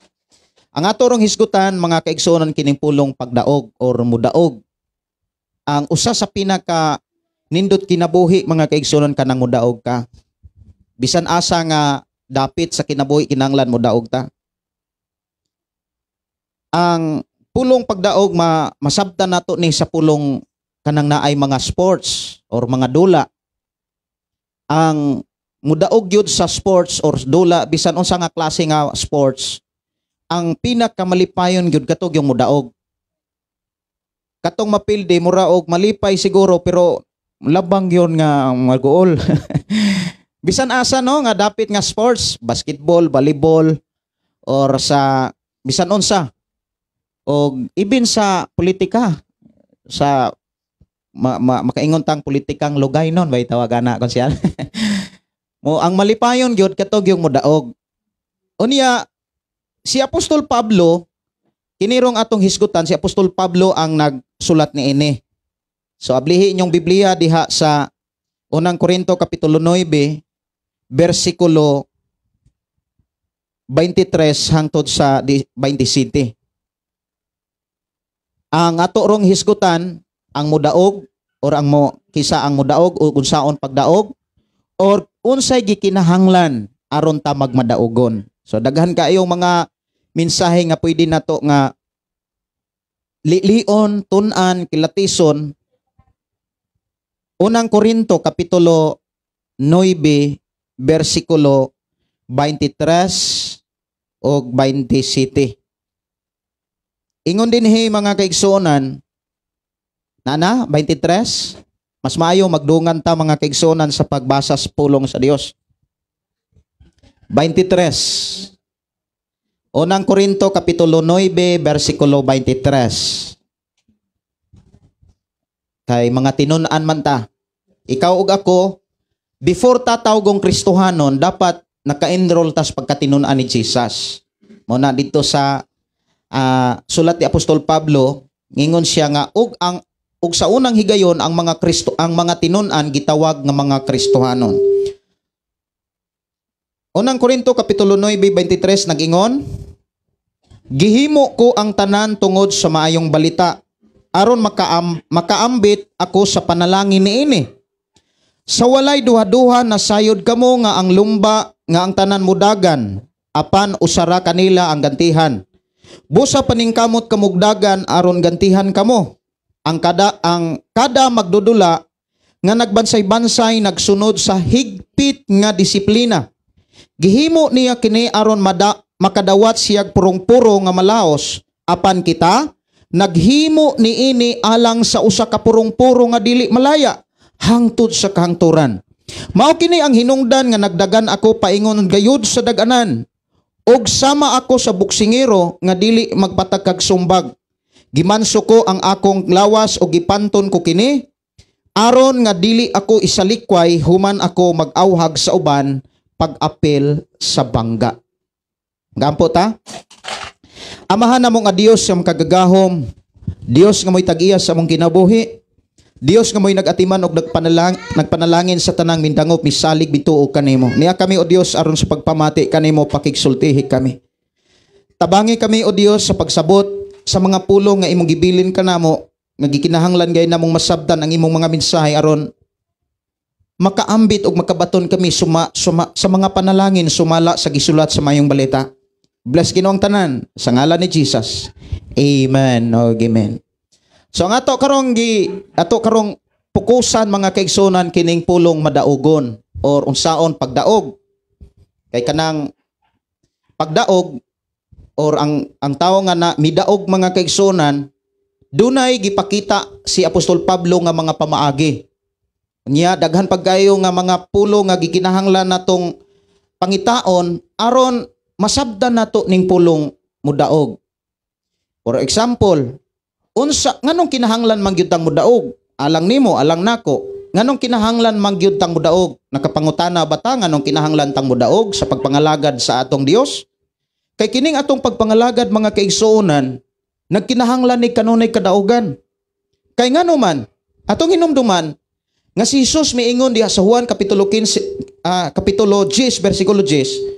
S2: Ang ato rong hisgutan mga kaigsuonan kining pulong pagdaog or mudaog. Ang usa sa pinaka nindot kinabuhi mga kaigsuonan kanang mudaog ka. Bisan asa nga dapit sa kinabuhi kinahanglan mudaog ta. Ang pulong pagdaog masabtan nato ni sa pulong kanang naay mga sports or mga dula. Ang mudaog gyud sa sports or dula bisan unsa nga klase nga sports, ang pinakamalipayon gyud katog yung mudaog. Katong mapildi mura og malipay siguro pero labang yun nga magool. Bisan asa no nga dapit nga sports, basketball, volleyball or sa bisan unsa. Og ibin sa politika sa makaingon tang politikang lugay nun bay tawagan na kon siya. Mo ang malipayon gyud katog yung mudaog. Unya si Apostol Pablo kinirong atong hisgutan, si Apostol Pablo ang nagsulat niini. So ablihi inyong Biblia diha sa unang Korinto kapitulo 9 bersikulo 23 hangtod sa 27. Ang ato rong hisgutan ang mudaog or ang mo kisa ang mudaog o unsaon pagdaog or unsay gikinahanglan aron ta magmadaogon. So daghan kaayong mga mensahe nga pwede nato nga
S7: lilion, tun-an, kilatison. Unang Korinto kapitulo 9 bersikulo 23 og 27. Ingon dinhi, mga kaigsuonan, nana 23, mas maayo magdungan ta, mga kaigsuonan, sa pagbasa sa pulong sa Dios. 23. Unang Korinto kapitulo 9 bersikulo 23. Kay mga tinun-an man ta. Ikaw ug ako, before ta tawgong Kristohanon, dapat naka-enroll tas pagkatinun-an ni Jesus. Mao na dito sa sulat ni Apostol Pablo, ngingon siya nga ug sa unang higayon ang mga tinun-an gitawag nga mga Kristohanon. Unang Korinto kapitulo 9:23 nag-ingon, "Gihimo ko ang tanan tungod sa maayong balita aron makaambit ako sa panalangin niini. Sa walay duha-duha nasayod kamo nga ang lumba nga ang tanan mudagan, apan usara kanila ang gantihan. Busa paningkamot kamugdagan aron gantihan kamo. Ang kada magdudula nga nagbansay-bansay nagsunod sa higpit nga disiplina. Gihimo niya kini aron makadawat siyag purong-puro nga malaos, apan kita naghimo niini alang sa usa ka purong-puro nga dili malaya hangtod sa kahangturan. Mao kini ang hinungdan nga nagdagan ako paingon gayud sa daganan. Og sama ako sa buksingero nga dili magpatagkag sumbag. Gimanso ko ang akong lawas o gipanton ko kini aron nga dili ako isalikway human ako mag-awhag sa uban pag-apil sa bangga." Gampo ta. Amahan namo nga Dios sa makagagahom, Dios nga mo'y tag-iya sa among kinabuhi, Dios nga mo'y nag-atiman og nagpanalangin sa tanang mindangop misalig mituo kanimo. Niya kami, o Dios, aron sa pagpamati kanimo, pakigsultihi kami. Tabangi kami, o Dios, sa pagsabot sa mga pulong nga imong gibilin kanamo nga gikinahanglan gay namong masabtan ang imong mga mensahe aron makaambit og makabaton kami suma, suma, sa mga panalangin sumala sa gisulat sa mayong balita. Bless Ginoo ang tanan sa ngalan ni Jesus. Amen. O amen. So ang ato karong pukusan, mga kaigsunan, kining pulong madaugon or unsaon pagdaog. Kay kanang pagdaog or ang tawo nga na midaog, mga kaigsunan, dunay gipakita si Apostol Pablo nga mga pamaagi. Nya daghan pagkayo nga mga pulong nga gikinahanglan natong pangitaon aron masabdan nato ning pulong mudaog. For example, unsa nganong kinahanglan man gyud tang mudaog? Alang nimo, alang nako. Nganong kinahanglan man gyud tang mudaog? Nakapangutana ba ta nganong kinahanglan tang mudaog sa pagpangalagad sa atong Dios? Kay kining atong pagpangalagad, mga kaigsuonan, nagkinahanglan ni kanunay kadaugan. Kay ngano man, atong hinumduman nga si Jesus miingon diha sa Juan kapitulo 15, kapitulo 10 bersikulo 10,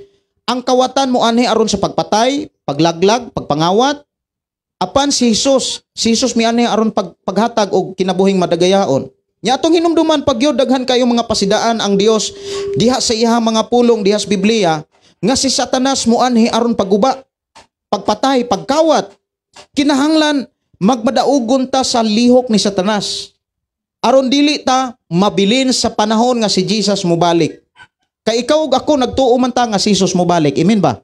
S7: ang kawatan mo anhi aron sa pagpatay, paglaglag, pagpangawat. Apan si Jesus mianhi aron paghatag og kinabuhing madagayaon. Nya atong hinumduman pagyud daghan kayo mga pasidaan ang Dios diha sa iyang mga pulong diha sa Biblia nga si Satanas moanhi aron pagguba, pagpatay, pagkawat. Kinahanglan magmadaugon ta sa lihok ni Satanas aron dili ta mabilin sa panahon nga si Jesus mobalik. Kay ikaw ug ako nagtuo man ta nga si Jesus mobalik. Amen ba?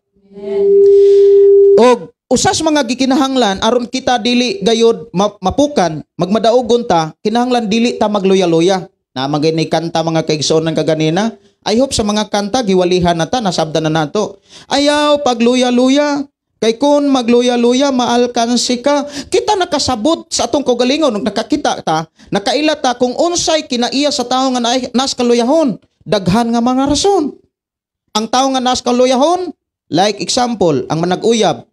S7: Og usas mga gikinahanglan aron kita dili gayod mapukan, magmadaugon ta, kinahanglan dili ta magluya-luya. Na magay kanta, mga kaigsoon, kaganina. I hope sa mga kanta giwalihan na ta, nasabdan na nato. Ayaw pagluya-luya. Kay kung magluya-luya, maalkansi ka. Kita nakasabot sa atong kaugalingon, nung nakakita ta, nakaila ta kung unsay kinaiya sa tao nga nas kaluyahon. Daghan nga mga rason. Ang tao nga nas kaluyahon, like example, ang manag-uyab.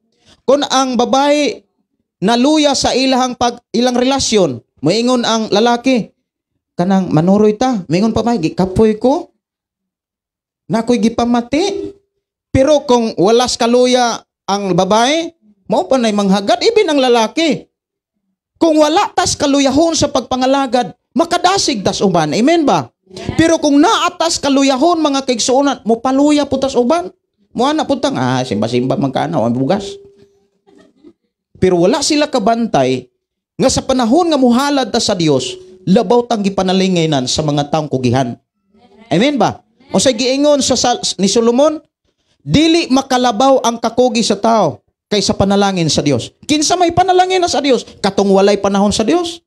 S7: Kung ang babae naluya sa ilang relasyon, moingon ang lalaki, kanang manuroy ta, moingon pa ba, gikapoy ko, nakoy gipamati. Pero kung walas kaluya ang babae, mao pa na'y manghagad, ibin ang lalaki. Kung wala tas kaluyahon sa pagpangalagad, makadasig tas uban. Amen ba? Pero kung naatas kaluyahon, mga kaigsuonan, mo paluya po tas uban. Mo ana putang, simba-simba man ka na, bugas. Pero wala sila kabantay. Nga sa panahon nga muhalad ta sa Dios, labaw tang gipanalinganan sa mga taong kugihan. Amen ba? O sa giingon sa ni Solomon, dili makalabaw ang kakugi sa tao kaysa panalangin sa Dios. Kinsa may panalangin na sa Dios? Katong walay panahon sa Dios.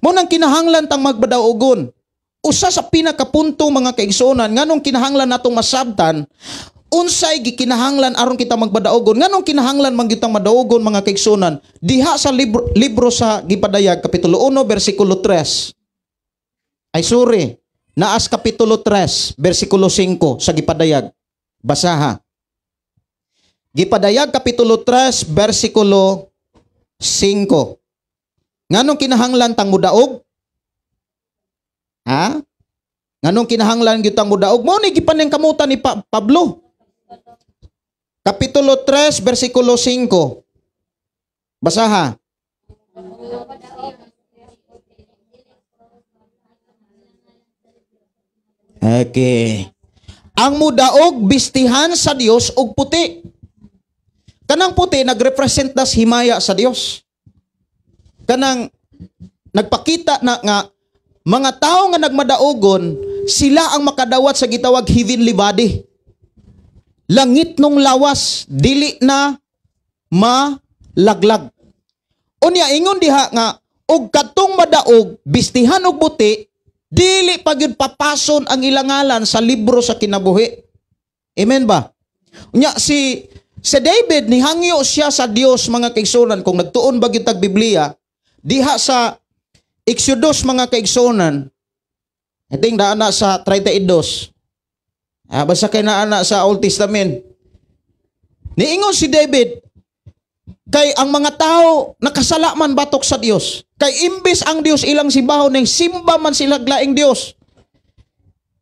S7: Mo nang kinahanglan tang magbadaogon. Usa sa pinakapunto mga kaigsuonan, nganong kinahanglan natong masabtan unsay gikinahanglan aron kita magbadaogon, nganong kinahanglan man gyud tang madaogon mga kaigsuonan, diha sa libro sa Gipadayag kapitulo 1 bersikulo 3. Ay sorry, naas kapitulo 3 bersikulo 5 sa Gipadayag. Basaha. Gipadayag kapitulo 3 bersikulo 5. Nganong kinahanglan tang mudaog? Ha? Nganong kinahanglan gyud tang mudaog? Mao ni gipaningkamutan ni Pablo. Kapitulo 3 bersikulo 5. Basaha. Okay. Ang mudaog bistihan sa Dios og puti. Kanang puti nagrepresent das himaya sa Dios. Kanang nagpakita na nga mga tao nga nagmadaogon, sila ang makadawat sa gitawag heavenly body. Langit nung lawas, dili na malaglag. Unya ingon diha nga og katong madaog bistihan og buti, dili pa gyud papason ang ilang ngalan sa libro sa kinabuhi. Amen ba? Unya si David nihangyo siya sa Dios mga kaigsuonan, kung nagtuon ba gyud tag Biblia diha sa Exodus mga kaigsuonan, I think daan na sa 32. Basta kay naa na sa Old Testament. Niingon si David, kay ang mga tao nakasala man batok sa Dios. Kay imbes ang Dios ilang simbahon, ning simba man sila laing Dios.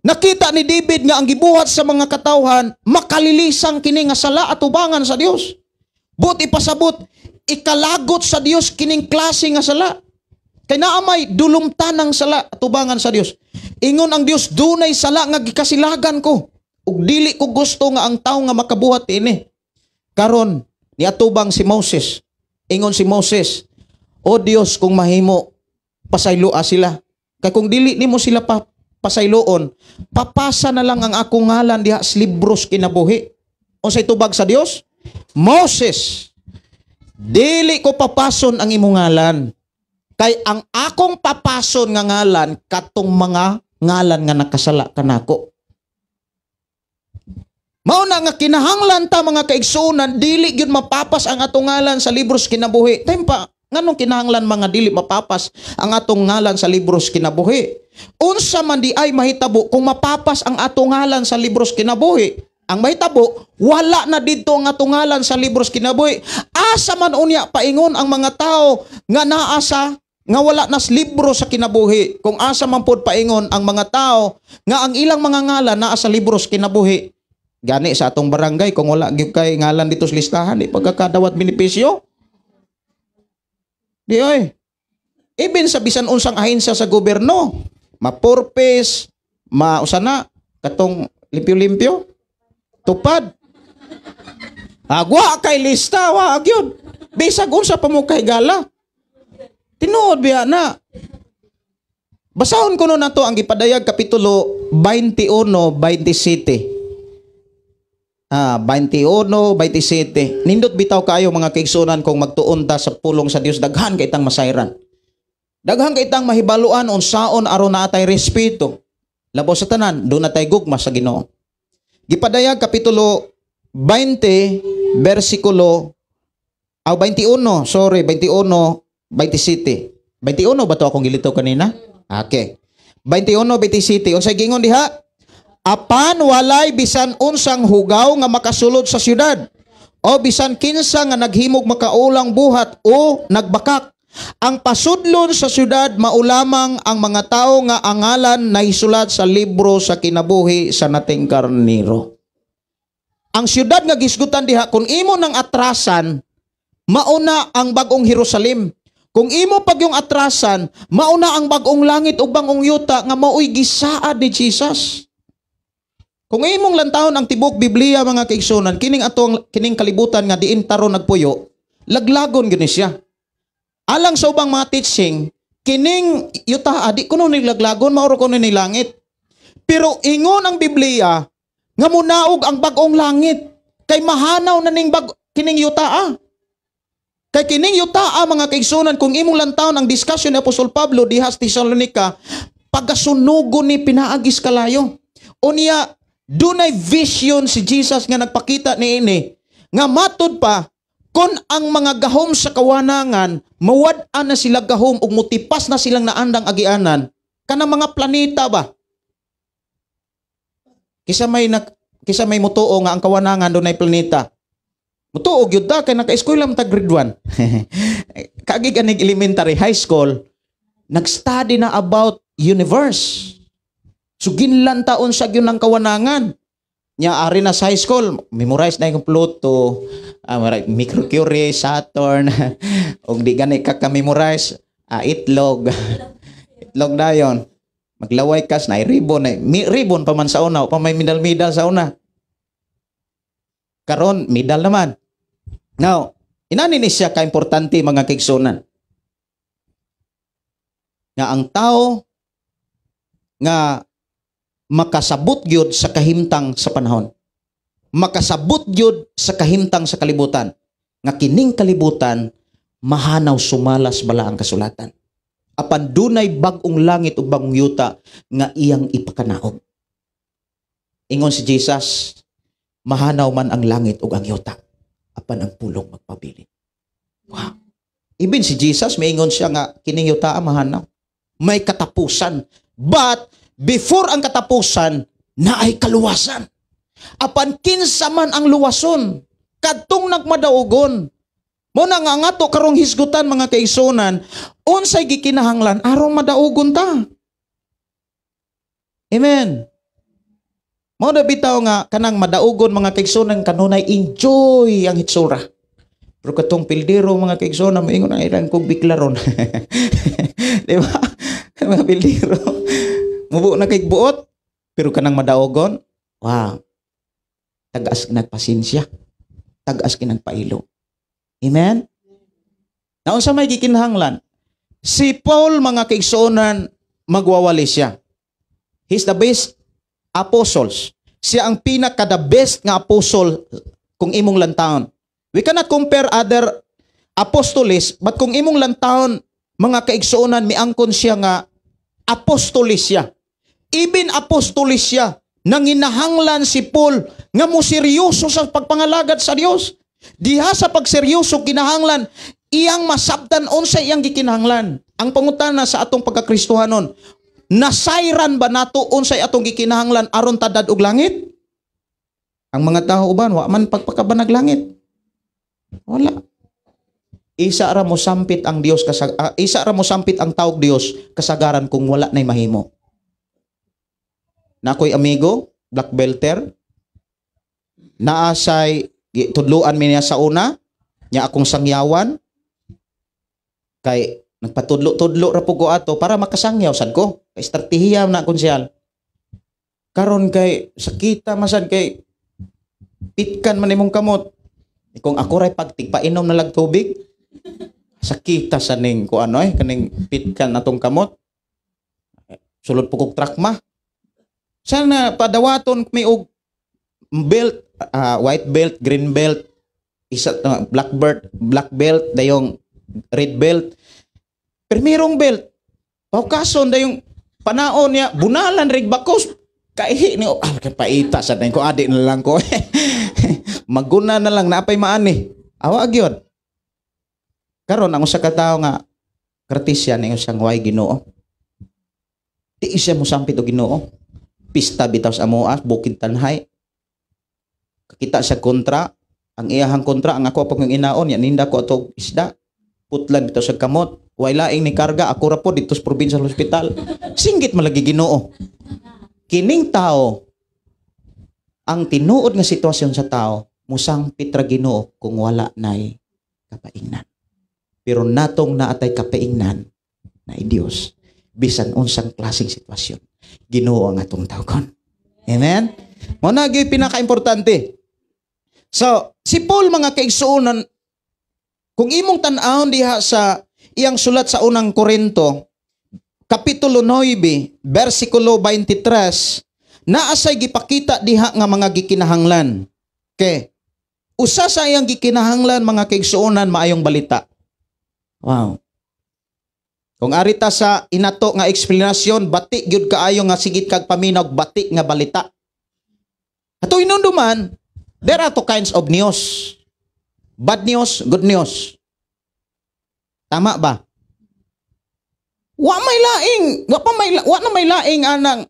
S7: Nakita ni David nga ang gibuhat sa mga katawhan makalilisang kini nga sala at ubangan sa Dios. But ipasabot, ikalagot sa Dios kining klase nga sala. Kay naamay dulumtan ang sala at ubangan sa Dios. Ingon ang Dios, dunay sala nga gikasilagan ko. Ug dili ko gusto nga ang tawo nga makabuhat ini. Karon niatubang si Moses. Ingon si Moses, O Dios, kung mahimo pasayloa sila. Kay kung dili nimo sila pasayloon, papasa na lang ang akong ngalan diha sa libros kinabuhi. Unsay tubag sa Dios? Moses, dili ko papason ang imong ngalan. Kay ang akong papason nga ngalan katong mga ngalan nga nakasala kanako. Mao na nga kinahanglan ta mga kaigsuonan, dili gyud mapapas ang atong ngalan sa libros kinabuhi. Tempa, nganong kinahanglan mga dili mapapas ang atong ngalan sa libros kinabuhi? Unsa man di ay mahitabo kung mapapas ang atong ngalan sa libros kinabuhi? Ang mahitabo, wala na didto ang atong ngalan sa libros kinabuhi. Asa man unya paingon ang mga tao nga naa sa nga wala nas libro sa kinabuhi? Kung asa man pod paingon ang mga tao nga ang ilang mga ngalan naa sa libros kinabuhi? Gani sa atong barangay, kung wala gyud kay ngalan dito sa listahan, di pagkakadawat benepisyo. Di oy. Even sa bisan unsang ahensya sa gobyerno, mapurpes, mausa na katong limpyo-limpyo, tupad. Agwa kay lista, wa gyud. Bisag unsa pa mo kay gala. Tinuod biya na. Basahon ko na to ang gipadayag kapitulo 21:27. 21:27. Nindot bitaw kaayo mga kaigsuonan kung magtuon ta sa pulong sa Dios, daghan kay tang masayran. Daghan kay tang mahibaluan unsaon aron naa tay respeto. Labaw sa tanan, do na tay gugma sa Ginoo. Gipadayag kapitulo 20 bersikulo 21, sorry, 21:27. 21 ba to akong gilito kanina? Okay. 21:27. Unsay giingon diha? Apan walay bisan unsang hugaw nga makasulod sa syudad, o bisan kinsa nga naghimog makaulang buhat o nagbakak. Ang pasudlon sa syudad maulamang ang mga tao nga ang ngalan nahisulat sa libro sa kinabuhi sa nating karniro. Ang syudad nga gisgutan diha, kung imo nang atrasan, mauna ang bagong Jerusalem. Kung imo pag yung atrasan, mauna ang bagong langit ug bagong yuta nga maoy gisaad ni Jesus. Kung imong lantahon ang tibok Biblia mga kaigsunan, kining atong kining kalibutan nga diin taron nagpuyo, laglagon gyud ni siya. Alang sa ubang mga teaching, kining yuta di kuno ni laglagon, mao ra kuno ni langit. Pero ingon ang Biblia nga munaog ang bag-ong langit kay mahanaw na ning kining yuta. Kay kining yuta, mga kaigsunan, kung imong lantawon ang discussion ni Apostol Pablo diha sa Tesalonica, pagkasunugon ni pinaagis kalayo. Unya dunay vision si Jesus nga nagpakita niini nga matud pa kon ang mga gahom sa kawanangan mawad-an na sila gahom ug mutipas na silang naandang agianan kanang mga planeta ba. Kisa may mutuo nga ang kawanangan dunay planeta. Mutuo gyud ta kay naka-eskwela man ta grade 1. Kagi ganig elementary, high school, nag-study na about universe. So ginlantaon sa gyud ang kawanangan. Nya ari na sa high school, memorize na yung Pluto, Mercury, Saturn, ug di gani ka ka-memorize, itlog. Itlog dayon. Maglaway kas na ribbon, na ribbon pa man sa una, pa may medal-medal sa una. Karon medal naman. Now, inani ni siya ka-importante mga kaigsunan. Nga ang tao nga makasabot gyud sa kahimtang sa panahon. Makasabot gyud sa kahimtang sa kalibutan. Nga kining kalibutan mahanaw sumalas bala ang kasulatan. Apan dunay bag-ong langit ug bag-ong yuta nga iyang ipakanaog. Ingon si Jesus, mahanaw man ang langit ug ang yuta, apan ang pulong magpabilin. Wow. Ibin si Jesus, maingon siya nga kining yuta mahanaw. May katapusan. But before ang katapusan, naay kaluwasan. Apan kinsa man ang luwason, kadtong nagmadaugon. Mo na nga ngato karong hisgutan mga kaigsunan, unsay gikinahanglan aron madaugon ta. Amen. Mao na bitaw nga kanang madaugon mga kaigsunan kanunay enjoy ang hitsura. Pero katong pildero mga kaigsunan moingon ang ilang kog biklaron. Di ba? Mga pildero. Mubo na kay buot pero kanang madaugon, wow. Tag-as kinagpasensya. Tag-as kinagpailo. Amen? Naunsa may gikinahanglan? Si Paul mga kaigsuonan magwawali siya. He's the best apostles. Siya ang pinaka the best nga apostle kung imong lantawon. We cannot compare other apostoles, but kung imong lantawon mga kaigsuonan miangkon siya nga apostoles siya. Even apostoles siya, nanginahanglan si Paul nga mo seryoso sa pagpangalagad sa Dios. Diha sa pagseryoso kinahanglan iyang masabtan unsa iyang gikinahanglan. Ang pangutana sa atong pagkakristohanon, nasayran ba nato unsay atong gikinahanglan aron tadad og langit? Ang mga tao uban wa man pagpakabanag langit. Wala. Isa ra mo sampit ang Dios isa ra mo sampit ang tawag Dios kasagaran kung wala nay mahimo. Nakoy amigo, black belter, naasay tudluan mi niya sa una, nya akong sangyawan kay nagpatudlo-tudlo ra pud ko ato para makasangyaw sad ko. Kay estratehiya na akong siyal. Karon kay sakita masad kay pitkan man imong kamot. Kung ako ray pagtigpainom na lag tubig, sakita sa ning ko ano kaning pitkan natong kamot. Sulod po kog trakma. Sana padawaton mi og belt, white belt, green belt, isa black belt, black belt, dayong red belt. Primerong belt. Paukason dayong panaon niya, bunalan rig bakos. Kaihi ni kay paita sa ko adi na lang ko. Maguna na lang naapay maani. Awa gyud. Karon ang usa ka tawo nga Cartesian ingon siyang way Ginoo. Di siya mosampit og Ginoo. Pista bitaw sa amoa, bukid tanhay. Kakita siya kontra, ang iyahang kontra ang ako pag inaon ya ninda ko atog isda. Putlan bitaw sa kamot, way laing ni karga ako ra po dito sa provincial hospital. Singgit malagi Ginoo. Kining tao ang tinuod nga sitwasyon sa tao musangpit ra Ginoo kung wala nay kapaingnan. Pero natong naatay kapaingnan na Dios bisan unsang klaseng sitwasyon, Ginoo ang atong tawgon. Amen. Mo na gyud pinakaimportante. So, si Paul mga kaigsuonan, kung imong tan-awon diha sa iyang sulat sa Unang Korinto, Kapitulo 9, versikulo 23, naa say gipakita diha nga mga gikinahanglan. Okay. Usa sa iyang gikinahanglan, mga kaigsuonan, maayong balita. Wow. Kung arita sa inato nga eksplanasyon, bati gyud kaayo nga sigit kag paminaw, bati nga balita. Ato hinumduman, there are two kinds of news. Bad news, good news. Tama ba? Wa may laing, wa pa may wa na may laing anang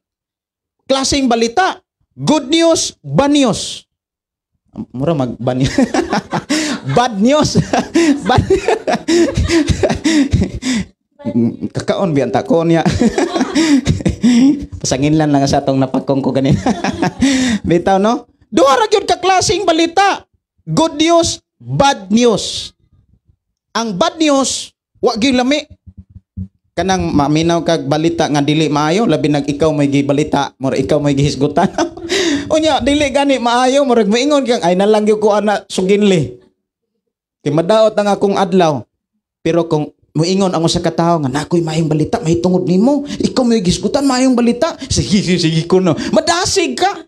S7: klaseng balita. Good news, bad news. Mura mag bad news. Bad news. Bad. Kakaon biyan ta ko niya. Pasanginlan lang sa atong napagkong ko ganina. Bitaw, no? Duha ra gyud ka klaseng balita. Good news, bad news. Ang bad news, wa gyud lami. Kanang maminaw kag balita nga dili maayo, labi nag ikaw may gibalita, mura ikaw may gihisgutan. Unya dili gani maayo, murag moingon kang ay nalang gyud ko ana suginli. Kay madaot ang akong adlaw. Pero kung moingon ang usa ka tawo nga nakoy maayong balita mahitungod nimo, ikaw may gisgutan, maayong balita. Sige, sige, sige kuno. Madasig ka.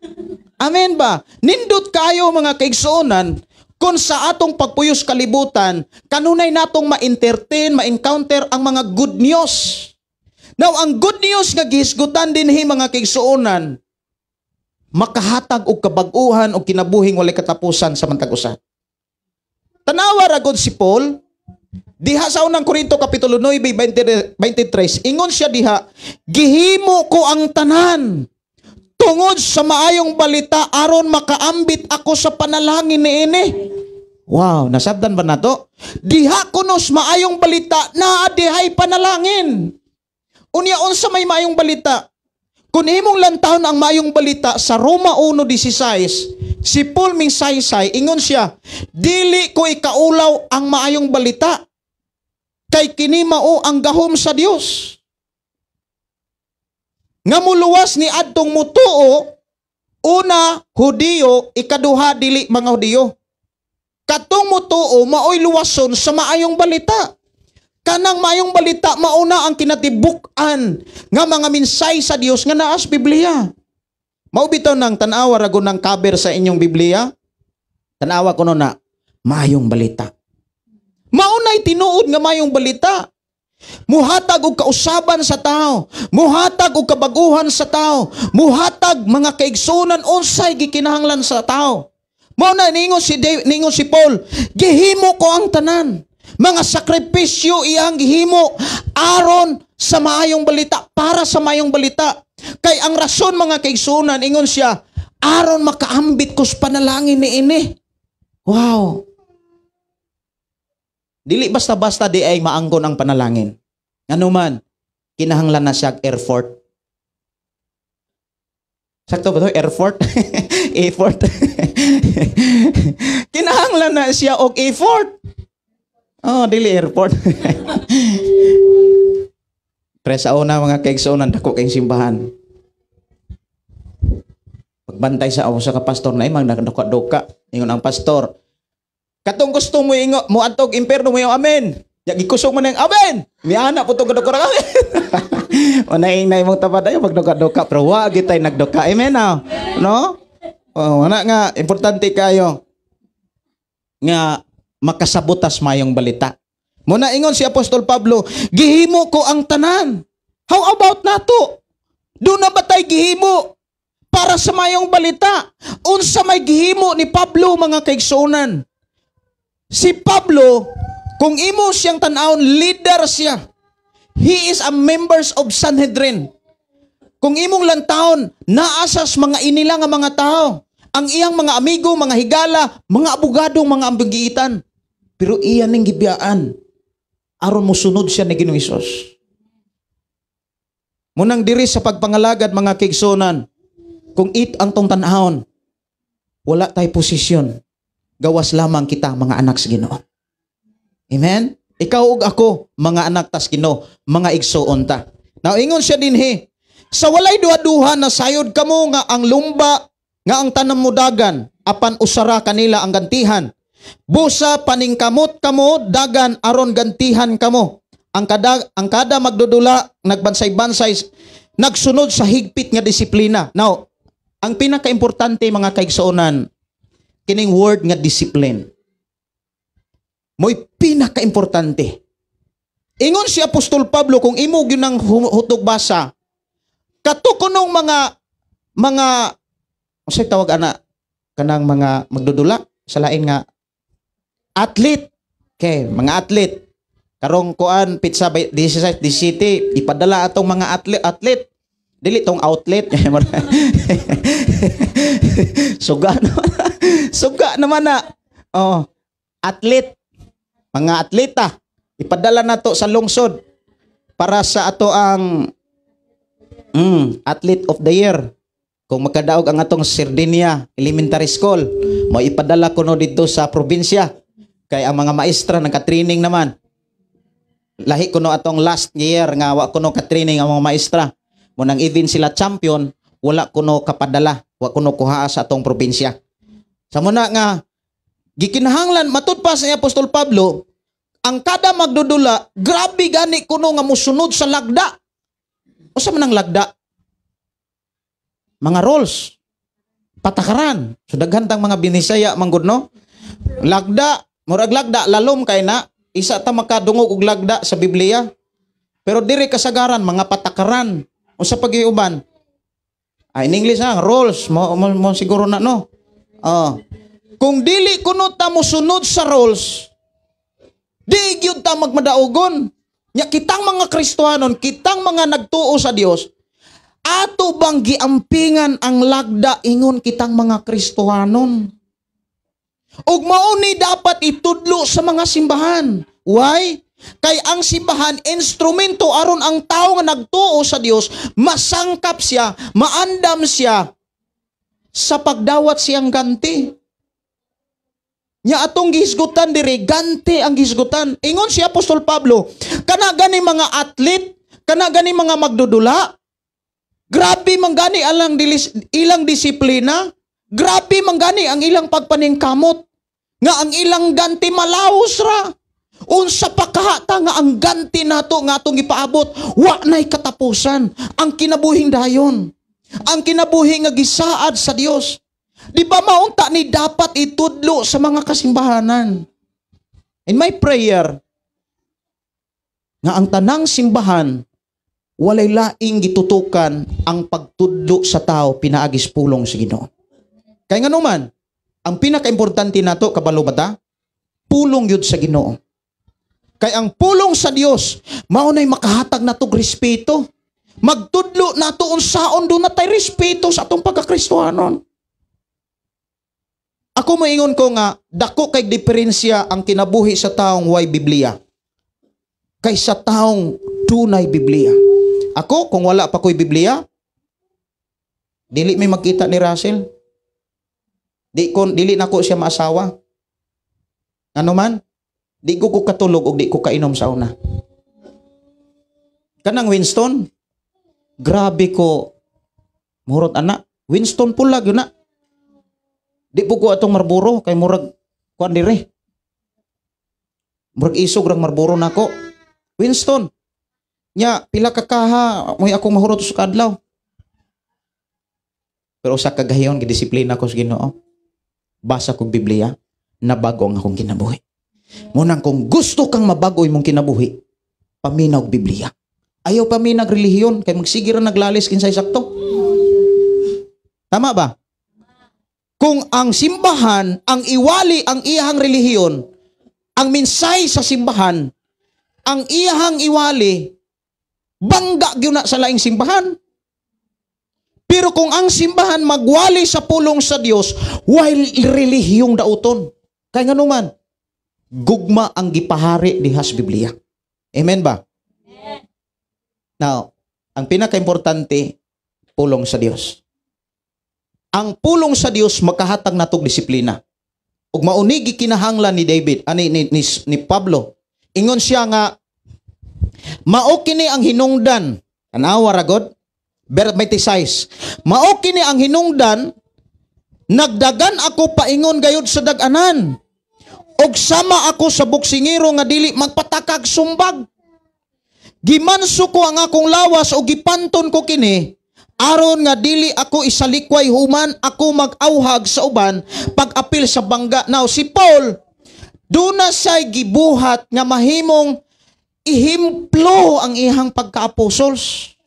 S7: Amen ba? Nindot kayo, mga kaigsuonan, kung sa atong pagpuyos kalibutan, kanunay natong ma-entertain, ma-encounter ang mga good news. Now, ang good news nga gihisgutan dinhi, mga kaigsuonan, makahatag og kabag-uhan og kinabuhing walay katapusan sa mantag usa. Tanawa ra gud si Paul diha sa Unang Korinto kapitulo 9 20, 23, ingon siya diha, "Gihimo ko ang tanan tungod sa maayong balita aron makaambit ako sa panalangin niini." Wow, nasabdan ba nato? Diha kunos maayong balita, naa dihay panalangin. Unya unsa may maayong balita? Kung imong lantawon ang maayong balita sa Roma 1:16, si Paul mingsaysay, ingon siya, "Dili ko ikaulaw ang maayong balita, kay kini mao ang gahom sa Dios nga muluwas ni adtong mutuo, una Hudiyo, ikaduha dili mga Hudiyo." Katong mutuo maoy luwason sa maayong balita. Kanang maayong balita mauna ang kinatibuk-an nga mga minsay sa Dios nga naa sa Biblia. Mao bitaw nang tan-awa ra ng cover sa inyong Biblia. Tan-awa kuno na maayong balita. Maunay tinuod nga maayong balita. Muhatag og kausaban sa tao, muhatag og kabaguhan sa tao, muhatag, mga kaigsunan, unsay gikinahanglan sa tao. Mao na ningon si Paul, "Gihimo ko ang tanan." Mga sakripisyo iyang gihimo aron sa maayong balita, para sa maayong balita. Kay ang rason, mga kaigsunan, ingon siya, "Aron makaambit ko sa panalangin niini." Wow. Dili basta-basta di ay maangkon ang panalangin. Ano man, kinahanglan na siya effort. Sakto ba to? Effort? Effort. Kinahanglan na siya og effort. Oh, dili airport. Pre, sa una, mga kaigsuonan, dako kayong simbahan. Pagbantay sa ako sa ka pastor na imang nagduka-duka. Ingon ang pastor, "Katong gusto mo ingo, mo adtog impierno mo yung amen." Ya gikusog man ang amen. Miana po tong kaduka amen. Wala na imong tabad ayo pagduka-duka, pero wa gitay nagduka. Amen na. No? Oh, wala nga importante kayo nga makasabotas mayong balita. Muna ingon si Apostol Pablo, "Gihimo ko ang tanan." How about nato? Duna ba tay gihimo para sa mayong balita? Unsa may gihimo ni Pablo, mga kaigsuonan? Si Pablo, kung imo siyang tan-awon, leader siya. He is a members of Sanhedrin. Kung imong lantawon, naa sa mga inila nga mga tao. Ang iyang mga amigo, mga higala, mga abogado, mga ambigiitan. Pero iya ning gibiyaan aron mosunod siya ni Ginoong Hesus. Munang diri sa pagpangalagad, mga kaigsuonan, kung it ang tong tan-awon, wala tay posisyon. Gawas lamang kita mga anak sa Ginoo. Amen? Ikaw ug ako, mga anak tas Ginoo, mga igsuon ta. Now ingon siya dinhi, "Sa walay duha-duha na sayod kamo nga ang lumba nga ang tanan mudagan, apan usara kanila ang gantihan. Busa paningkamot kamo dagan aron gantihan kamo. Ang kada magdudula nagbansay-bansay, nagsunod sa higpit nga disiplina. Now, ang pinakaimportante, mga kaigsuonan, kining word nga discipline. Mo'y pinakaimportante. Ingon si Apostol Pablo, kung imo gyud nang hutog basa, kato kunong mga unsay tawag ana kanang mga magdudula sa lain nga athlete? Okay, mga athlete. Karong kuan petsa 16 17, ipadala atong mga athlete athlete. Dili tong outlet. Suga naman. Suga naman na. Oh, athlete. Mga atleta. Ipadala nato sa lungsod para sa ato ang athlete of the year. Kung makadaog ang atong Sardinia Elementary School, mo ipadala kuno dito sa probinsya. Kay ang mga maestra nagka-training naman. Lahi kuno atong last year nga wa kuno ka-training ang mga maestra. Mo nang even sila champion, wala kuno kapadala, wa kuno kuhaa sa atong probinsya. Sa muna nga gikinahanglan, matud pa sa Apostol Pablo, ang kada magdudula grabe gani kuno nga musunod sa lagda. Usa man ang lagda? Mga rules. Patakaran. So daghan tang mga Binisaya manggod, no? Lagda, murag lagda lalom kay na isa ta makadungog og lagda sa Biblia. Pero diri kasagaran mga patakaran. Unsa pag-iuban? Ah, in English ang rules mo siguro na, no. Oh. Kung dili kuno ta mosunod sa rules, di gyud ta magmadaogon. Nya kitang mga Kristohanon, kitang mga nagtuo sa Dios, ato bang giampingan ang lagda ingon kitang mga Kristohanon? Ug mao ni dapat itudlo sa mga simbahan. Why? Kay ang simbahan instrumento aron ang tao nga nagtuo sa Dios masangkap siya, maandam siya sa pagdawat siyang ganti. Nya atong gihisgutan diri, ganti ang gihisgutan. Ingon si Apostol Pablo, kana gani mga athlete, kana gani mga magdudula, grabe man gani alang dilis, ilang disiplina, grabe man gani ang ilang pagpaningkamot, nga ang ilang ganti malaos ra. Unsa pa kahata nga ang ganti nato nga atong ipaabot, wa nay katapusan ang kinabuhing dayon. Ang kinabuhi nga gisaad sa Dios. Di ba maunta ni dapat itudlo sa mga kasimbahanan? In my prayer, nga ang tanang simbahan walay laing gitutukan ang pagtudlo sa tao pinaagis pulong sa Ginoo. Kay nganuman, ang pinakaimportante nato, kabalo ba ta? Pulong yun sa Ginoo. Kay ang pulong sa Dios mao nay makahatag natog respeto. Magtudlo nato unsaon do natay respeto sa atong pagkakristohanon. Ako moingon ko nga dako kay diferensya ang kinabuhi sa taong way Biblia kaysa taong dunay Biblia. Ako, kung wala pa ko'y Biblia, dili may magkita ni Russell. Di ko dili nako siya maasawa. Ano man? Di ko katulog og di ko kainom sa una. Kanang Winston, grabe ko murot ana. Winston pula gyud na. Di po ko atong Marlboro kay murag kuan dire. Murag isog rang Marlboro nako. Winston. Nya pila ka kaha mo'y akong mahurot sa kadlaw. Pero sa kagahiyon gidisiplina ko sa Ginoo. Basa kog Biblia, nabago ang akong kinabuhi. Munang kung gusto kang mabago imong kinabuhi, paminaw og Biblia. Ayaw paminag relihiyon kay magsige ra naglalis kinsay sakto. Tama ba? Kung ang simbahan, ang iwali ang iyahang relihiyon, ang minsay sa simbahan, ang iyahang iwali, bangga gyud na sa laing simbahan. Pero kung ang simbahan magwali sa pulong sa Dios, while relihiyong dauton. Kay nganuman, gugma ang gipahari diha sa Biblia. Amen ba? Now, ang pinakaimportante, pulong sa Dios. Ang pulong sa Dios makahatag natog disiplina. Ug mauni gikinahanglan ni David, ani ni Pablo. Ingon siya nga mao kini ang hinungdan. Tanawa ra god. Verse 26. Mao kini ang hinungdan, nagdagan ako paingon gayud sa dag-anan. Og sama ako sa boksingero nga dili magpatakag sumbag. Gimanso ko ang akong lawas o gipanton ko kini aron nga dili ako isalikway human ako mag-auhag sa uban pag-apil sa bangga. Now si Paul, duna siya'y gibuhat nga mahimong ihimplo ang iyang pagka-apostols.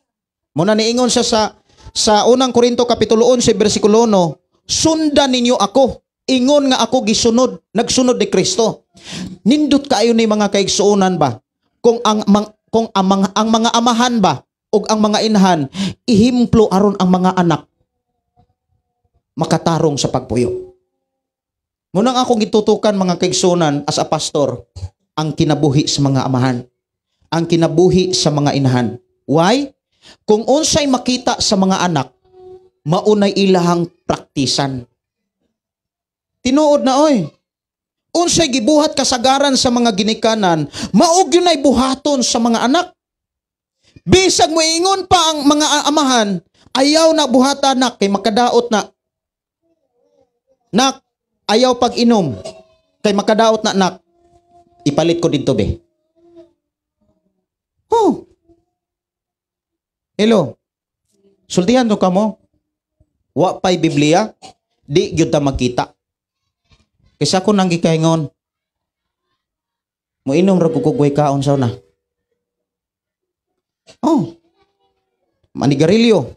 S7: Muna niingon siya sa unang Korinto kapitulo 11 bersikulo 1, sundan ninyo ako, ingon nga ako gisunod, nagsunod ni Kristo. Nindot kaayo ni mga kaigsuonan ba? Kung ang mga amahan ba ug ang mga inahan ihimplo aron ang mga anak makatarong sa pagpuyo. Munang akong gitutukan mga kaigsuonan as a pastor ang kinabuhi sa mga amahan, ang kinabuhi sa mga inahan. Why? Kung unsay makita sa mga anak, maunay ilahang praktisan. Tinuod na oy. Unsay gibuhat kasagaran sa mga ginikanan, mao gyud buhaton sa mga anak. Bisag moingon pa ang mga amahan, ayaw na buhata nak kay makadaot na. Nak, ayaw pag-inom kay makadaot na nak. Ipalit ko didto be. Oh. Hello. Sultihan to kamo. Wa pay Biblia, di gyud ta magkita. Kaysa ko nang gikaingon, moinom ra ko kog way kaon sa una. Oh. Manigarilyo.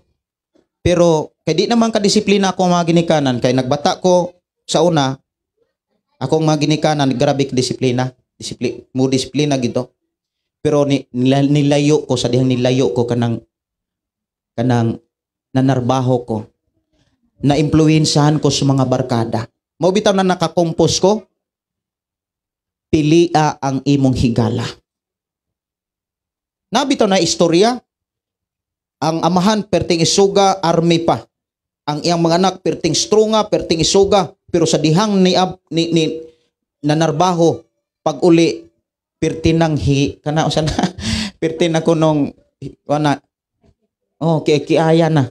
S7: Pero kay di naman kadisiplina ako mga ginikanan kay nagbata ko sa una, akong mga ginikanan grabe ka disiplina, disiplina mo disiplina gito. Pero nilayo ko sa dihang nilayo ko kanang kanang nanarbaho ko, na impluwensahan ko sa mga barkada. Mao bitaw na nakakompos ko, pilia ang imong higala. Nabitaw na istorya, ang amahan perting isuga, army pa. Ang iyang mga anak perting strunga, perting isuga, pero sa dihang ni nanarbaho pag uli perti nang hi kana usa na perti na kunong wana oh kiaya na.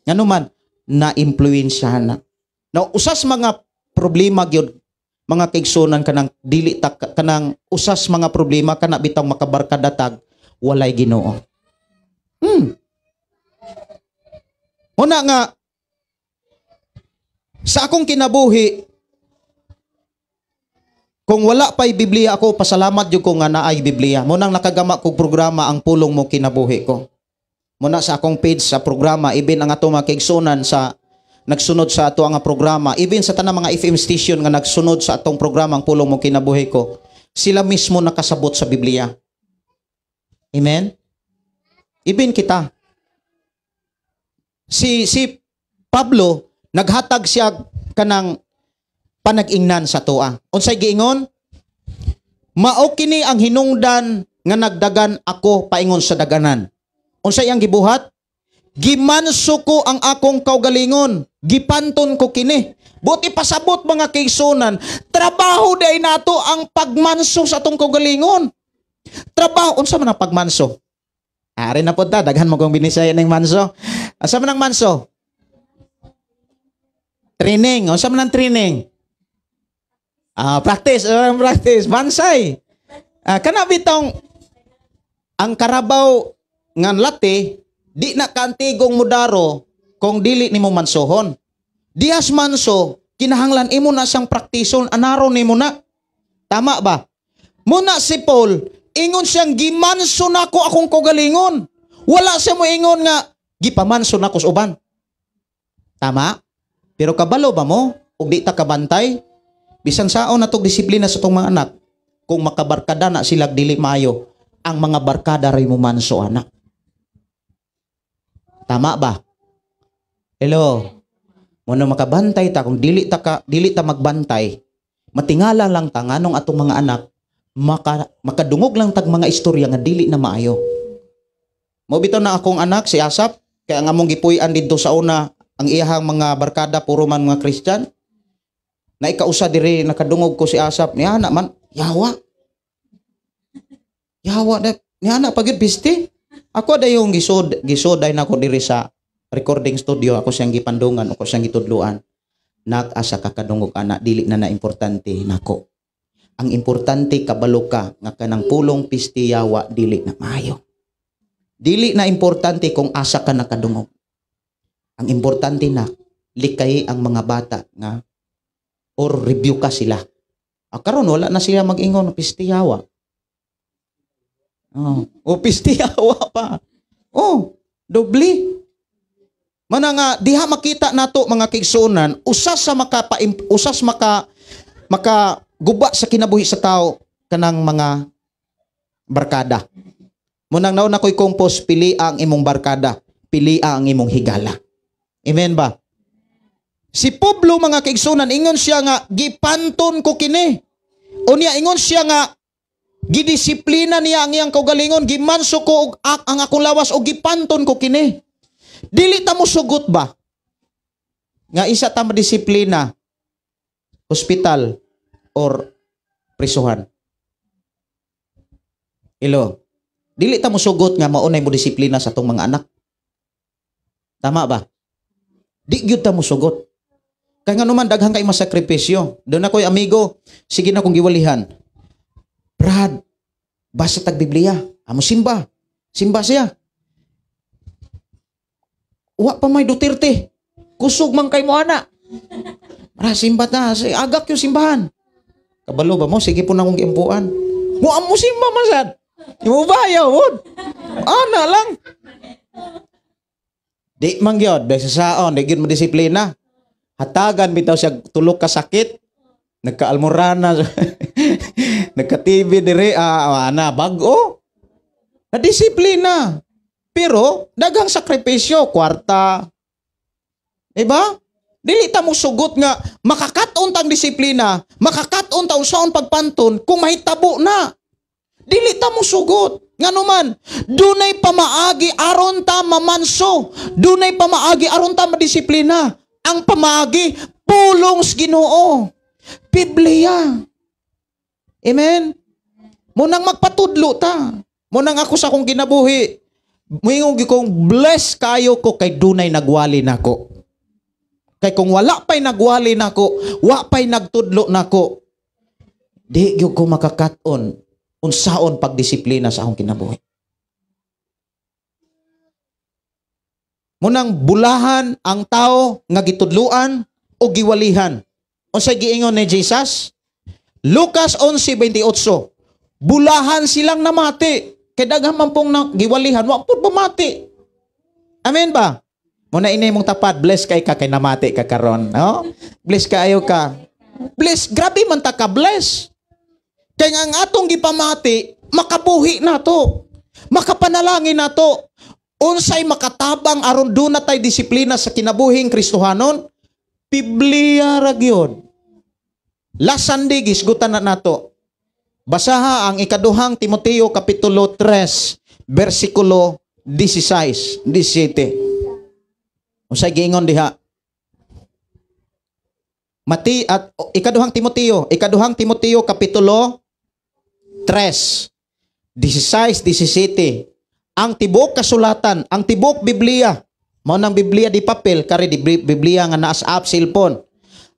S7: Ngano man na impluwensyahan na. Now usas mga problema gyud mga kaigsunan kanang dili ta kanang usas mga problema kana bitaw makabarkada tag walay Ginoo. Una nga sa akong kinabuhi, kung wala pa'y Biblia ako, pasalamat jud ko nga naay Biblia. Munang nakagama kog programa ang pulong mo kinabuhi ko. Muna sa akong page sa programa, even ang ato mga kaigsunan sa nagsunod sa ato ang programa, even sa tanang mga FM station nga nagsunod sa atong programa ang pulong mo kinabuhi ko, sila mismo nakasabot sa Biblia. Amen? Even kita. Si Pablo naghatag siya kanang panag-ingnan sa toa. Unsay giingon? Mao kini ang hinungdan nga nagdagan ako paingon sa daganan. Unsay ang gibuhat? Gimanso ko ang akong kaugalingon, gipanton ko kini. Buti pasabot mga kaigsunan, trabaho day nato ang pagmanso sa atong kaugalingon. Trabaho unsa man ang pagmanso? Ari na pod ta, daghan mo kong binisaya ning manso. Asa man ang manso? Training. Unsa man ang training? Practice, practice, bansay. Kana bitong ang karabaw nga late di na kaantigong mudaro kung dili nimo mansohon. Dias manso, kinahanglan imo na siyang praktison, anaro nimo na. Tama ba? Muna si Paul, ingon siyang gimanso nako akong kaugalingon. Wala siya mo ingon nga gipamanso nako sa uban. Tama? Pero kabalo ba mo? Ug di ta kabantay? Bisan saon natog disiplina sa tong mga anak, kung makabarkada na sila dili maayo, ang mga barkada ray mo manso anak. Tama ba? Hello. Muna makabantay ta, kung dili ta magbantay, matingala lang ta nganong atong mga anak makadungog lang tag mga istorya nga dili na maayo. Mao bitaw na akong anak si Asap, kaya ang among gipuy-an didto sa una, ang iyahang mga barkada puro man mga Christian. Na ikausa diri nakadungog ko si Asap, niya na man yawa. Yawa na niya na pagid pisti. Ako dayong gisuday na ko diri sa recording studio, ako siyang gipandungan, ako siyang gitudluan. Nag-asa kakadungog anak, dili na na importante nako. Ang importante kabalo ka nga kanang pulong pistiyawa dili na maayo. Dili na importante kung asa ka nakadungog. Ang importante na likay ang mga bata nga or review ka sila. Karon wala na sila mag-ingon pistiyawa. Oh, o pistiyawa pa. Oh, doble. Mana nga diha makita nato mga kaigsuonan, usas sa usas maka maka guba sa kinabuhi sa tao kanang mga barkada. Munang nauna ko'y compose, pili ang imong barkada, pili ang imong higala. Amen ba? Si Pablo mga kaigsunan, ingon siya nga gipanton ko kini. Unya ingon siya nga gidisiplina niya ang iyang kaugalingon, gimanso ko og ang akong lawas og gipanton ko kini. Dili ta mo sugot ba nga isa ta madisiplina hospital or prisuhan? Ilo. Dili ta mo sugot nga maunay mo disiplina sa atong mga anak. Tama ba? Di gyud ta mo sugot. Kay ngano man daghan kay masakripisyo. Doon ako'y amigo, sige na kong giwalihan. Brad, basa tag Biblia. Amo simba. Simba siya. Wa pa may Duterte. Kusog man kay mo ana. Para simba ta, agak yung simbahan. Kabalo ba mo? Sige po na akong giampuan. Mo amo simba man sad. Imo bayaw wod. Ana lang. Di man gyud, basta saon, di gyud mo disiplina. Hatagan bitaw siya tulok ka sakit. Nagkaalmorana. Nagka-TV dire, ana bag-o. Na disiplina. Pero daghang sakripisyo, kwarta. Diba? Dili ta mo sugot nga makakat-on tang disiplina, makakat-on ta unsaon pagpanton kung mahitabo na. Dili ta mo sugot. Ngano man, dunay pamaagi aron ta mamanso, dunay pamaagi aron ta madisiplina. Ang pamaagi pulong sa Ginoo. Biblia. Amen. Munang magpatudlo ta. Munang ako sa akong kinabuhi, muingon gyud kong bless kayo ko kay dunay nagwali nako. Kay kung wala pa'y nagwali nako, wa pa'y nagtudlo nako, di gyud ko makakat-on unsaon pagdisiplina sa akong kinabuhi. Munang bulahan ang tao nga gitudluan o giwalihan. Unsay giingon ni Jesus? Lucas 11:28. Bulahan silang namati. Kay daghan man pong giwalihan, wa pud bumati. Amen ba? Muna ini mong tapat, bless kay ka kay namati ka karon, no? Bless kaayo ka. Bless, grabe man ta ka bless. Kay ang atong gipamati, makabuhi nato. Makapanalangin nato. Unsay makatabang aron duna tay disiplina sa kinabuhing Kristohanon? Biblia ra gyud. Last Sunday gisgutan na nato. Basaha ang ikaduhang Timoteo kapitulo 3 bersikulo 16, 17. Unsay giingon diha? Mati at ikaduhang Timoteo kapitulo 3 16, 17. Ang tibuok kasulatan, ang tibuok Biblia, mao nang Biblia di papel, kari di Biblia nga naa sa app cellphone.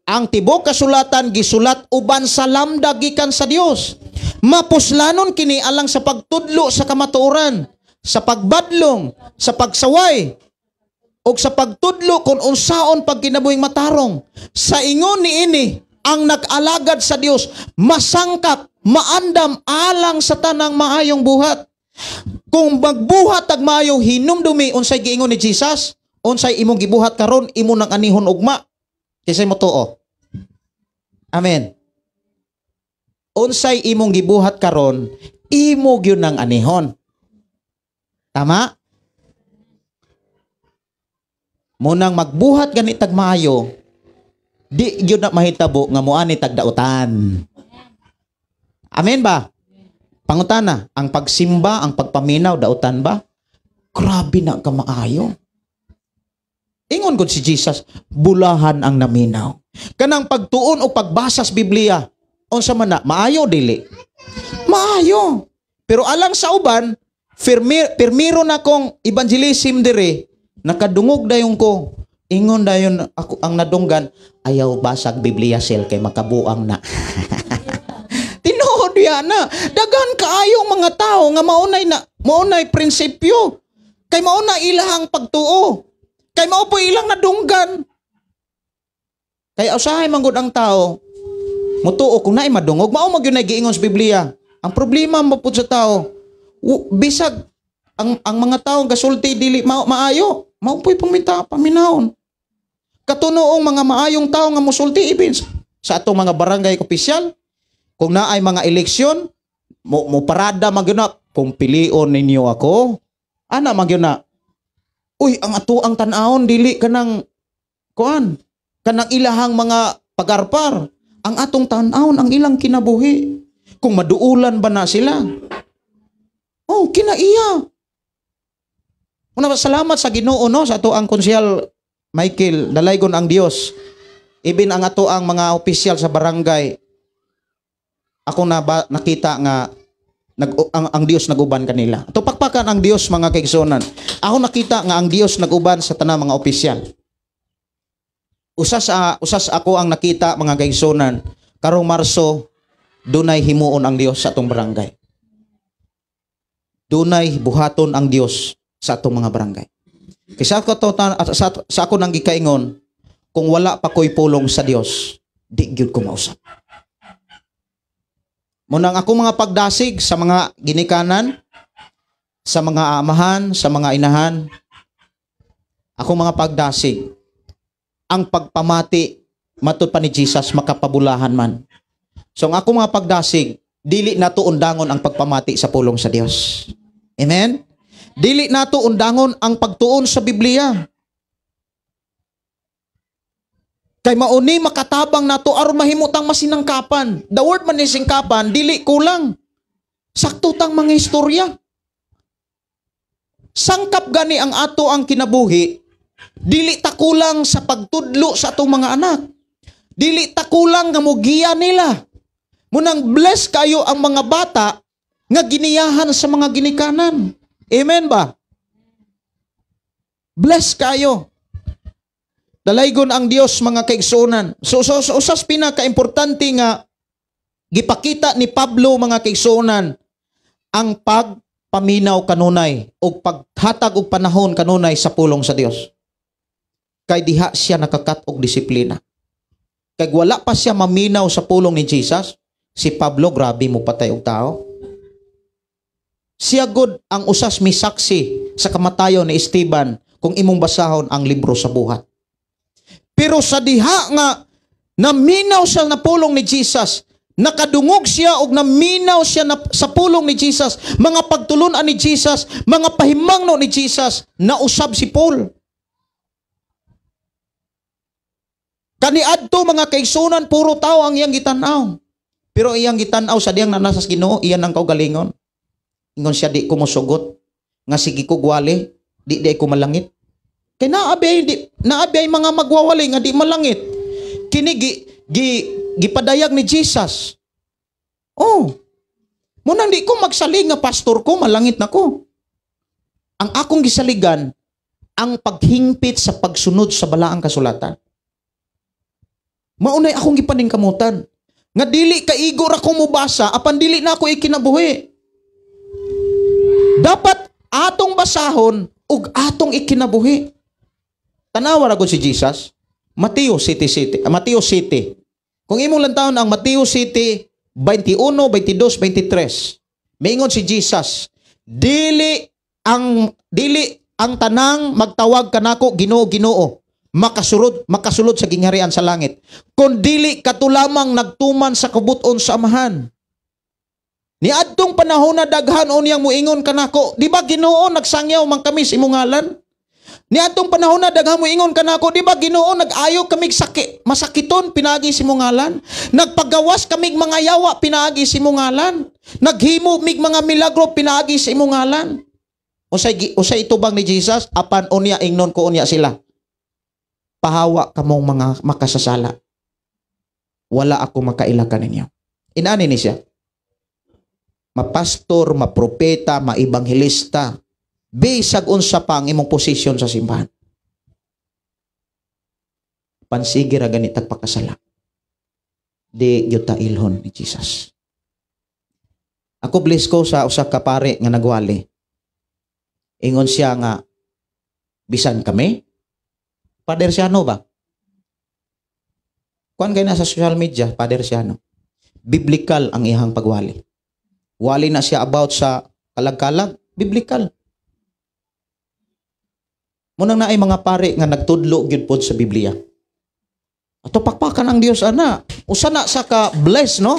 S7: Ang tibuok kasulatan gisulat uban sa lamda gikan sa Dios. Mapuslanon kini alang sa pagtudlo sa kamatuoran, sa pagbadlong, sa pagsaway, ug sa pagtudlo kung unsaon pagkinabuhing matarong. Sa ingon niini ang nag-alagad sa Dios masangkap, maandam alang sa tanang maayong buhat. Kung magbuhat ag maayo hinumdumi unsay giingon ni Jesus, unsay imong gibuhat karon imo nang anihon ugma. Kinsay mo tuo? Amen. Unsay imong gibuhat karon, imo gyud nang anihon. Tama? Munang magbuhat gani tag maayo, di gyud na mahitabo nga moani tag dautan. Amen ba? Pangutana, ang pagsimba, ang pagpaminaw, dautan ba? Grabe na ka maayo. Ingon gud si Jesus, bulahan ang naminaw. Kanang pagtuon o pagbasa sa Biblia, unsa man na, maayo dili? Maayo. Pero alang sa uban, firmiro na kong evangelism dire, nakadungog dayon ko, ingon dayon ako ang nadunggan, ayaw basag Biblia sel kay makabuang na. biya na. Daghan kaayong mga tao nga maunay prinsipyo. Kay mauna ilahang pagtuo. Kay mao po ilang nadunggan. Kay usahay man gud ang tao mutuo kung naay madungog, mao man gyud nay giingon sa Biblia. Ang problema mo pud sa tao, bisag ang mga tao gasulti dili maayo, mao po'y pumita paminawon. Katunoong mga maayong tao nga mosulti ibin sa atong mga barangay opisyal, kung naay mga eleksyon, mo parada man gyud na, kung pilion ninyo ako, ana man gyud na. Uy, ang ato ang tan-awon dili kanang kuan, kanang ilahang mga pagarpar. Ang atong tan-awon ang ilang kinabuhi. Kung maduulan ba na sila? Oh, kinaiya. Una, salamat sa Ginoo no sa ato ang konsehal Michael, dalaygon ang Dios. Ibin ang ato ang mga opisyal sa barangay. Ako na ba, nakita nga ang Dios naguban kanila. Ato pakpakan ang Dios mga kaigsuonan. Ako nakita nga ang Dios naguban sa tanang mga opisyal. Usas ako ang nakita mga kaigsuonan karong Marso dunay himuon ang Dios sa atong barangay. Dunay buhaton ang Dios sa atong mga barangay. Kaysa ako to, sa ako nang gikaingon, kung wala pa ko'y pulong sa Dios, di gyud ko mausap. Munang ako mga pagdasig sa mga ginikanan, sa mga amahan, sa mga inahan, ako mga pagdasig, ang pagpamati matud pa ni Jesus makapabulahan man. So ang ako mga pagdasig, dili nato undangon ang pagpamati sa pulong sa Dios. Amen? Dili nato undangon ang pagtuon sa Biblia. Kay mauni makatabang nato aron mahimutang masinangkapan. The word man ni singkapan, dili kulang. Sakto tang mga istorya. Sangkap gani ang ato ang kinabuhi, dili ta kulang sa pagtudlo sa atong mga anak. Dili ta kulang nga mogiya nila. Munang bless kayo ang mga bata nga giniyahan sa mga ginikanan. Amen ba? Bless kayo. Dalaygon ang Dios mga kaigsuonan. So usas pinakaimportante nga gipakita ni Pablo mga kaigsuonan ang pagpaminaw kanunay og paghatag og panahon kanunay sa pulong sa Dios. Kay diha siya nakakat og disiplina. Kay wala pa siya maminaw sa pulong ni Jesus, si Pablo grabe mo patay og tao. Siya god ang usas misaksi sa kamatayon ni Esteban kung imong basahon ang libro sa buhat. Pero sa diha nga naminaw siya na pulong ni Jesus, nakadungog siya og naminaw siya na, sa pulong ni Jesus, mga pagtulunan ni Jesus, mga pahimangno ni Jesus, nausab si Paul. Kaniadto mga kaigsunan, puro tao ang iyang gitan-aw. Pero iyang gitan-aw sa diyang nanasa sa Ginoo, iyan ang kaugalingon. Ingon siya, di ko mosugot, nga sige ko gwali, di ko malangit. Kay naabi ay mga magwawali nga di malangit. Kini gipadayag ni Jesus. Oh. Munang di ko magsalig nga pastor ko, malangit na ko. Ang akong gisaligan, ang paghingpit sa pagsunod sa balaang kasulatan. Maunay akong gipaningkamutan. Nga dili kaigo ra ko mobasa, apan dili na ako ikinabuhi. Dapat atong basahon ug atong ikinabuhi. Tanawa ra gud si Jesus. Mateo City. Mateo City. Kung imong lantawon ang Mateo City 21, 22, 23. Miingon si Jesus, dili ang tanang magtawag kanako Ginoo, Ginoo, makasulod sa gingharian sa langit. Kun dili katulamang nagtuman sa kabuton sa Amahan. Niadtong panahon na daghan unyang muingon kanako, di ba Ginoo nagsangyaw man kami sa imong ngalan? Niadtong panahon na daghan muingon kanako, di ba Ginoo nag-ayo kamig sakit, masakiton pinaagi sa imong ngalan? Nagpagawas kamig mga yawa pinaagi sa imong ngalan? Naghimo mig mga milagro pinaagi sa imong ngalan? Usay itubang ni Jesus, apan unya ingnon ko unya sila. Pahawa kamong mga makasasala. Wala ako makaila kaninyo. Inani ni siya. Mapastor, mapropeta, maibanghelista, bisag unsa pa ang imong posisyon sa simbahan. Pansige ra ganit tagpakasala. Di gyud ta ilhon ni Jesus. Ako bless ko sa usa ka pare nga nagwali. Ingon siya nga bisan kami Father Siano ba? Kuan kay na sa social media, Father Siano. Biblical ang iyang pagwali. Wali na siya about sa kalag-kalag, biblical. Munang naay mga pare nga nagtudlo gyud pod sa Biblia. Ato pakpakan ang Dios ana. Usa na sa ka bless, no?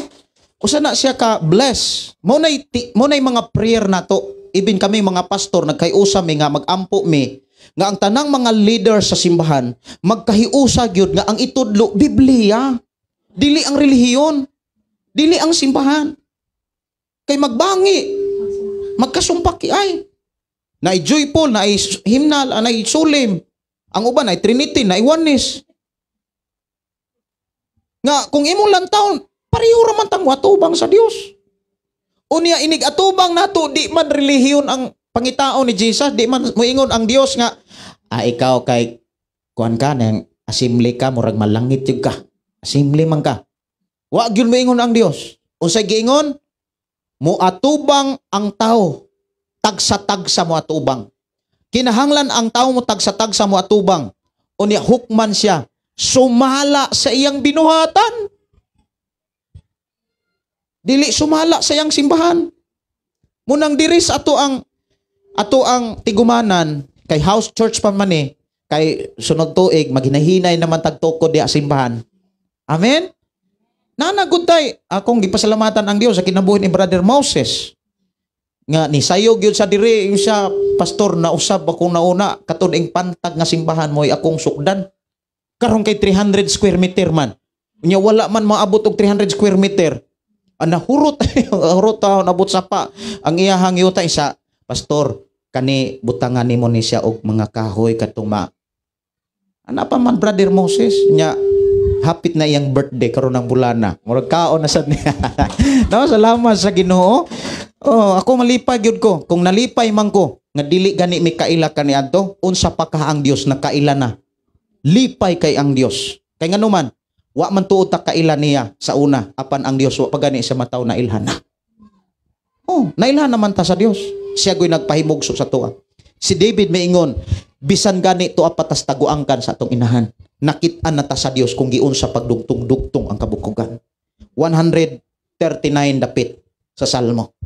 S7: Usa na siya ka bless. Mo nay mga prayer nato. Ibin kami mga pastor nagkayusa mi nga magampo mi nga ang tanang mga leader sa simbahan magkahiusa gyud nga ang itudlo Biblia. Dili ang relihiyon. Dili ang simbahan. Kay magbangi. Magkasumpaki ay. Naay joyful, naay hymnal, naay solemn. Ang uban ay Trinity, naay oneness. Nga kung imong lantawon, pareho ra man tang atubang sa Dios. Unya inig atubang nato di man relihiyon ang pangitaon ni Jesus, di man moingon ang Dios nga ikaw kay kuan ka nang assembly ka, murag malangit jud ka. Assembly man ka. Wa gyud moingon ang Dios. Unsay giingon? Moatubang ang tao. Tagsa-tagsa mo atubang. Kinahanglan ang tao mo tagsa-tagsa mo atubang. Unya hukman siya sumala sa iyang binuhatan. Dili sumala sa iyang simbahan. Munang diris ato ang tigumanan kay house church pa man eh, kay sunod tuig maghinahinay naman tagtukod diha simbahan. Amen. Nana gud tay akong gipasalamatan ang Dios sa kinabuhi ni Brother Moses nga ni sayog yun sa diri yung siya, "Pastor, nausab akong nauna katud ing pantag nga simbahan mo akong sukdan karon kay 300 square meter man." Unya wala man maabot og 300 square meter. Ah, nahurot hurot ta nabot sa pa ang iyahang yuta isa. "Pastor, kani butangan nimo ni siya og mga kahoy katong ma ana pa man." Brother Moses nya hapit na iyang birthday karon ng bulana, murag kaon na sad niya, no? Salamat sa Ginoo. Oh, ako malipay gyud ko kung nalipay man ko nga dili gani mi kaila kaniadto, unsa pa ka ang Dios nakaila na. Lipay kay ang Dios kay nganuman wa man tuod ta kaila niya sa una, apan ang Dios wa pa gani sa mataw na ilhan na. Oh, nailhan naman ta sa Dios. Siya goy nagpahimugso sa tuwa. Si David maingon, bisan gani tuwa patas taguangkan sa atong inahan, nakit-an na ta sa Dios kung giunsa pagdugtong-dugtong ang kabukugan. 139 dapit sa Salmo.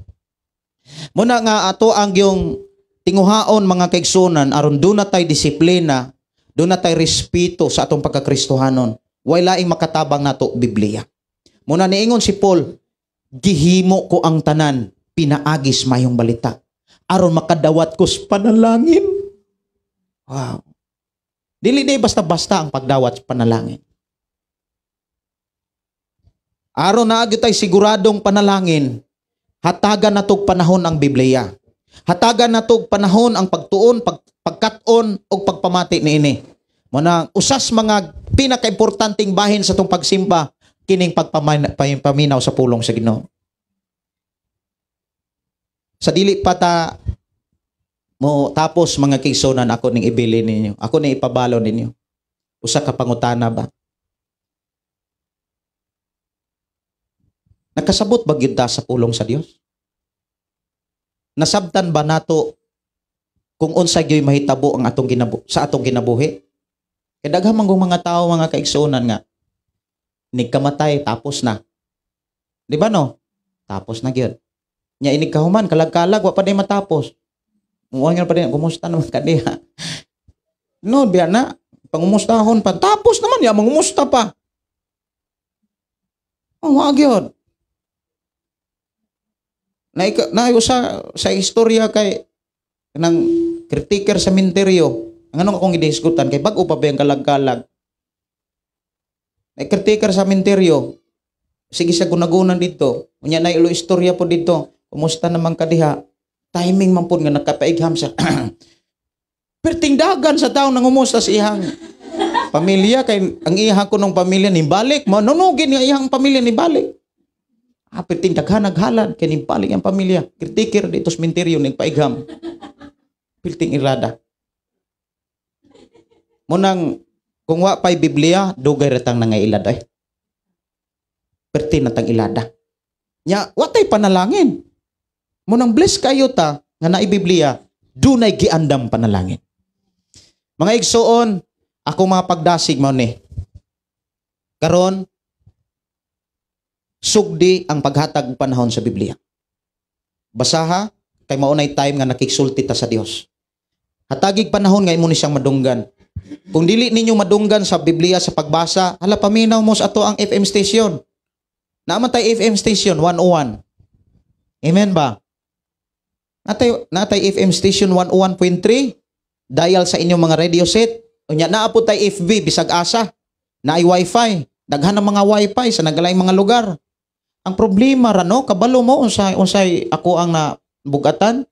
S7: Muna nga ato ang yung tinguhaon, mga kaigsunan, aron duna tay disiplina, duna tay respeto sa atong pagkakristohanon. Way laing makatabang nato, Biblia. Muna niingon si Paul, "Gihimo ko ang tanan pinaagis mayong balita aron makadawat ko sa panalangin." Wow. Dili di basta-basta ang pagdawat sa panalangin. Aron naa gyud tay siguradong panalangin, hatagan natog panahon ang Biblia. Hatagan natog panahon ang pagtuon, pagkat-on ug pagpamati niini. Muna usas mga pinakaimportanteng bahin sa tong pagsimba kining pagpaminaw sa pulong sa Ginoo. Sa dili pa ta mo tapos, mga kaigsunan, ako ning ibili ninyo. Ako ning ipabalo ninyo. Usa ka pangutana ba? Nakasabot ba gyud ta sa pulong sa Dios? Nasabtan ba nato kung unsa gyud mahitabo ang atong sa atong kinabuhi? Kay daghan man kung mga tao, mga kaigsuonan, nga nigkamatay tapos na. Di ba, no? Tapos na gyud. Nya inig kahuman kalag-kalag wa pa day matapos. Muwang pa din, "Kumusta naman ka diha?" No, biya na pangumustahon pa. Tapos naman ya mangumusta pa. Oh, wa gyud. Na na sa sa istorya kay nang caretaker sa sementeryo. Ang anong akong gidiskutan kay bag-o pa ba yung kalag-kalag. May caretaker sa sementeryo. Sige siya gunagunan dito. Unya na ilo istorya po dito. "Kumusta naman ka diha?" Timing man po nga nagkapaigham siya. Pertingdagan sa tao nang umusta sa iyang pamilya kay ang iha ko ng pamilya ni balik, manunugin nga iyang pamilya ni balik. Ah, perting daghan naghalad kay nibalik ang pamilya. Caretaker dito sa sementeryo nagpaigham. Perting irada. Munang kung wa pa'y Biblia, dugay ratang nangailad ay. Perti na tang ilada. Nya, wa tay panalangin. Munang bless kayo ta nga naay Biblia, dunay giandam panalangin. Mga igsuon, ako mga pagdasig mao ni. Karon sugdi ang paghatag panahon sa Biblia. Basaha kay mao nay time nga nakigsulti ta sa Dios. Hatagig panahon nga imo ni siyang madunggan. Kung dili ninyo madunggan sa Biblia sa pagbasa, hala paminaw mo sa ato ang FM station. Naa man tay FM station 101. Amen ba? Natay FM station 101.3. Dial sa inyong mga radio set. Unya naa po tay FB bisag asa. Naay wifi. Daghan ng mga wifi sa nagalaing mga lugar. Ang problema ra no, kabalo mo unsay ako ang na bugatan.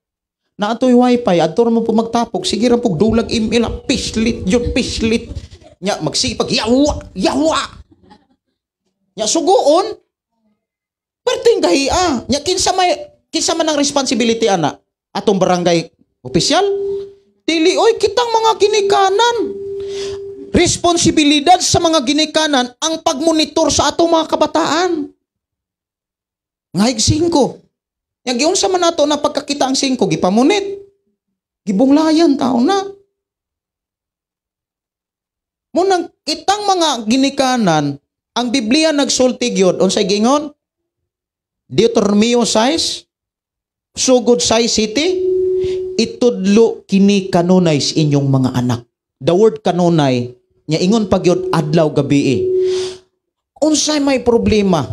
S7: Naa toy wifi, adto ra mo po magtapok, sige ra pug dulag email, pislit jud pislit. Nya magsipag yawa, yawa. Nya suguon. Perting kahia. Nya kinsa man ang responsibility ana? Atong barangay opisyal? Dili oy, kitang mga ginikanan. Responsibilidad sa mga ginikanan ang pagmonitor sa atong mga kabataan. Ngayg 5. Nya giunsa man nato na pagkakita ang 5, gipamunit. Gibunglayan tao na. Munang kitang mga ginikanan, ang Biblia nagsulti gyud unsay giingon? Deuteronomio 6, sugod 6 city, itudlo kini kanunay sa inyong mga anak. The word kanunay, nya ingon pa gyud adlaw gabi. Unsay may problema?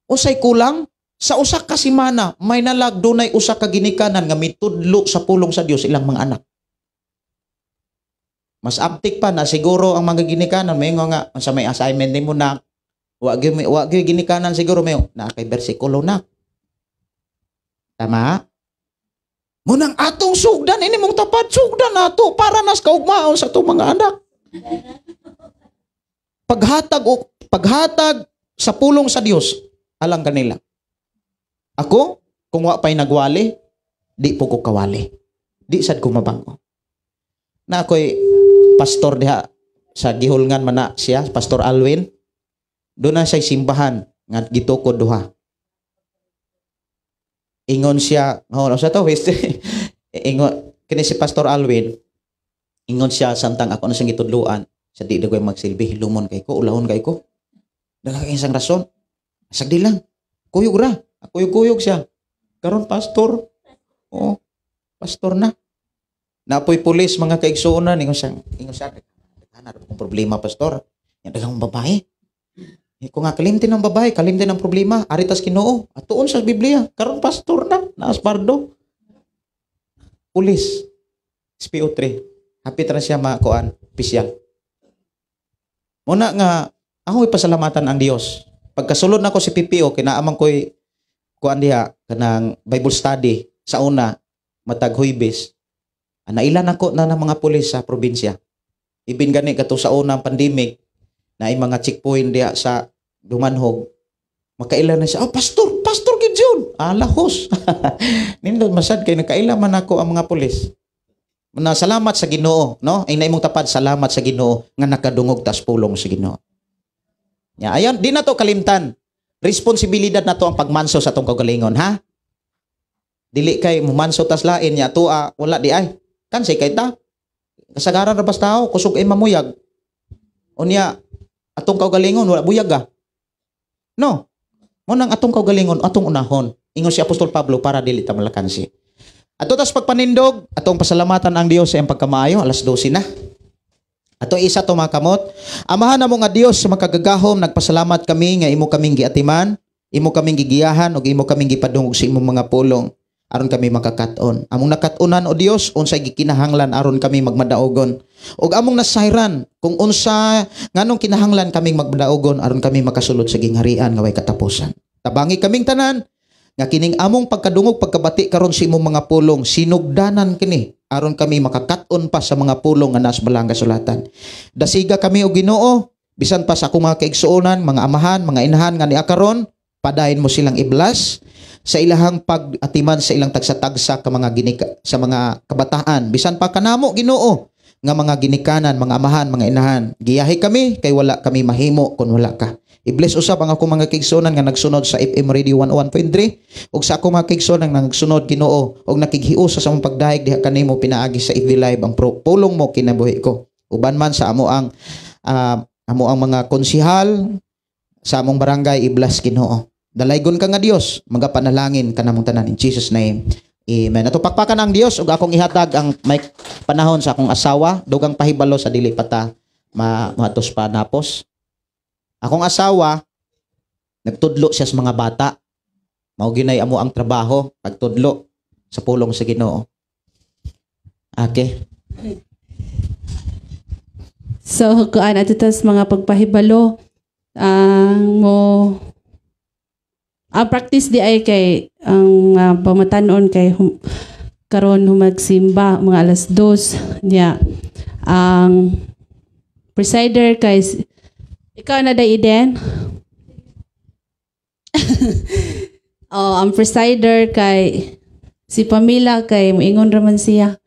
S7: Unsay kulang? Sa usa ka semana, may nalag dunay usa ka ginikanan nga mitudlo sa pulong sa Dios ilang mga anak. Mas aptik pa na siguro ang mga ginikanan may nga sa may assignment nimo na wa gyud ginikanan siguro may na kay bersikulo na. Tama? Munang atong sugdan ini mong tapad sugdan nato para nas kaugmaon sa atong mga anak. Paghatag sa pulong sa Dios alang kanila. Ako, kung wa pa'y nagwali, di po ko kawali. Di sad ko mabango. Na ako'y pastor diha sa gihulngan man na siya, Pastor Alwin. Doon na siya'y simbahan nga gitukod duha. Ingon siya, oh, sa to, ingon kini si Pastor Alwin. Ingon siya samtang ako na siyang gitudluan, sa di dagoy magsilbi, hilumon kay ko, ulahon kay ko. Daghan kay isang rason. Sagdi lang. Kuyog ra. Kuyog-kuyog siya. Karon pastor. Oo. Pastor na. Napoy pulis mga kaigsuonan ingon siya, daghan na akong problema pastor. Yang daghang babae. Kung nga kalimtin ang babae, kalimtin ang problema, aritas Ginoo. Atuon sa Biblia. Karon pastor na, naaspardo. Pulis. SPO3. Hapit ra siya makuan, opisyal. Muna nga ako ipasalamatan ang Dios. Pagkasulod nako si PPO kinaamang ko'y kuan diha kanang Bible study sa una matag Huwebes. Nailan ako na ng mga pulis sa probinsya. Ibin gani kato sa unang pandemic na ay mga checkpoint diha sa Dumanhog. Makailan na siya, oh pastor, Pastor Gideon. Alahos. Nindot masad kay nakaila man ako ang mga pulis. Na salamat sa Ginoo, no? Ay naimong tapad salamat sa Ginoo nga nakadungog tas pulong sa Ginoo. Ya, ayon di na to kalimtan. Responsibilidad na to ang pagmanso sa atong kaugalingon, ha? Dili kay mumanso tas lain nya tua wala di ay. Kansay kay ta. Kasagaran ra bas tao kusog ay mamuyag. Unya atong kaugalingon wala buyag ah. No. Mo nang atong kaugalingon atong unahon. Ingon si Apostol Pablo para dili ta malakansi. Ato tas pagpanindog, atong pasalamatan ang Dios sa iyang pagkamaayo, alas 12 na. Ato isa to mga kamot. Amahan namo nga Dios sa makagagahom, nagpasalamat kami nga imo kaming giatiman, imo kaming gigiyahan ug imo kaming gipadungog sa imong mga pulong aron kami makakat-on. Among nakat-onan o Dios unsay gikinahanglan aron kami magmadaogon. Ug among nasayran kung unsa nganong kinahanglan kaming magmadaogon aron kami makasulod sa gingharian nga way katapusan. Tabangi kaming tanan nga kining among pagkadungog pagkabati karon sa imong mga pulong sinugdanan kini aron kami makakat-on pa sa mga pulong nga nas balang kasulatan. Dasiga kami o Ginoo bisan pa sa akong mga kaigsuonan, mga amahan, mga inahan nga niya karon, padayon mo silang iblas sa ilahang pag-atiman sa ilang tagsa-tagsa ka mga ginika, sa mga kabataan. Bisan pa kanamo Ginoo nga mga ginikanan, mga amahan, mga inahan. Giyahi kami kay wala kami mahimo kun wala ka. I-bless usab ang akong mga kaigsuonan nga nagsunod sa FM Radio 101.3 ug sa akong mga kaigsuonan nga nagsunod, Ginoo, ug nakighiusa sa among pagdayeg diha kanimo pinaagi sa FB Live ang pulong mo kinabuhi ko. Uban man sa amo ang mga konsihal sa among barangay, i-bless, Ginoo. Dalaygon ka nga Dios, magapanalangin kanamong tanan in Jesus' name. Amen. Ato pakpakan ang Dios ug akong ihatag ang may panahon sa akong asawa, dugang pahibalo sa dili pa ta matos pa napos. Akong asawa nagtudlo siya sa mga bata. Mao ginay amo ang trabaho, pagtudlo sa pulong sa Ginoo. Okay.
S4: So, kuan ato tas mga pagpahibalo ang mo ang practice di ay kay ang pamatanon kay karon humagsimba mga 2:00 niya. Ang presider kay ikaw na day, Eden. Oh, ang presider kay si Pamela, kay moingon raman siya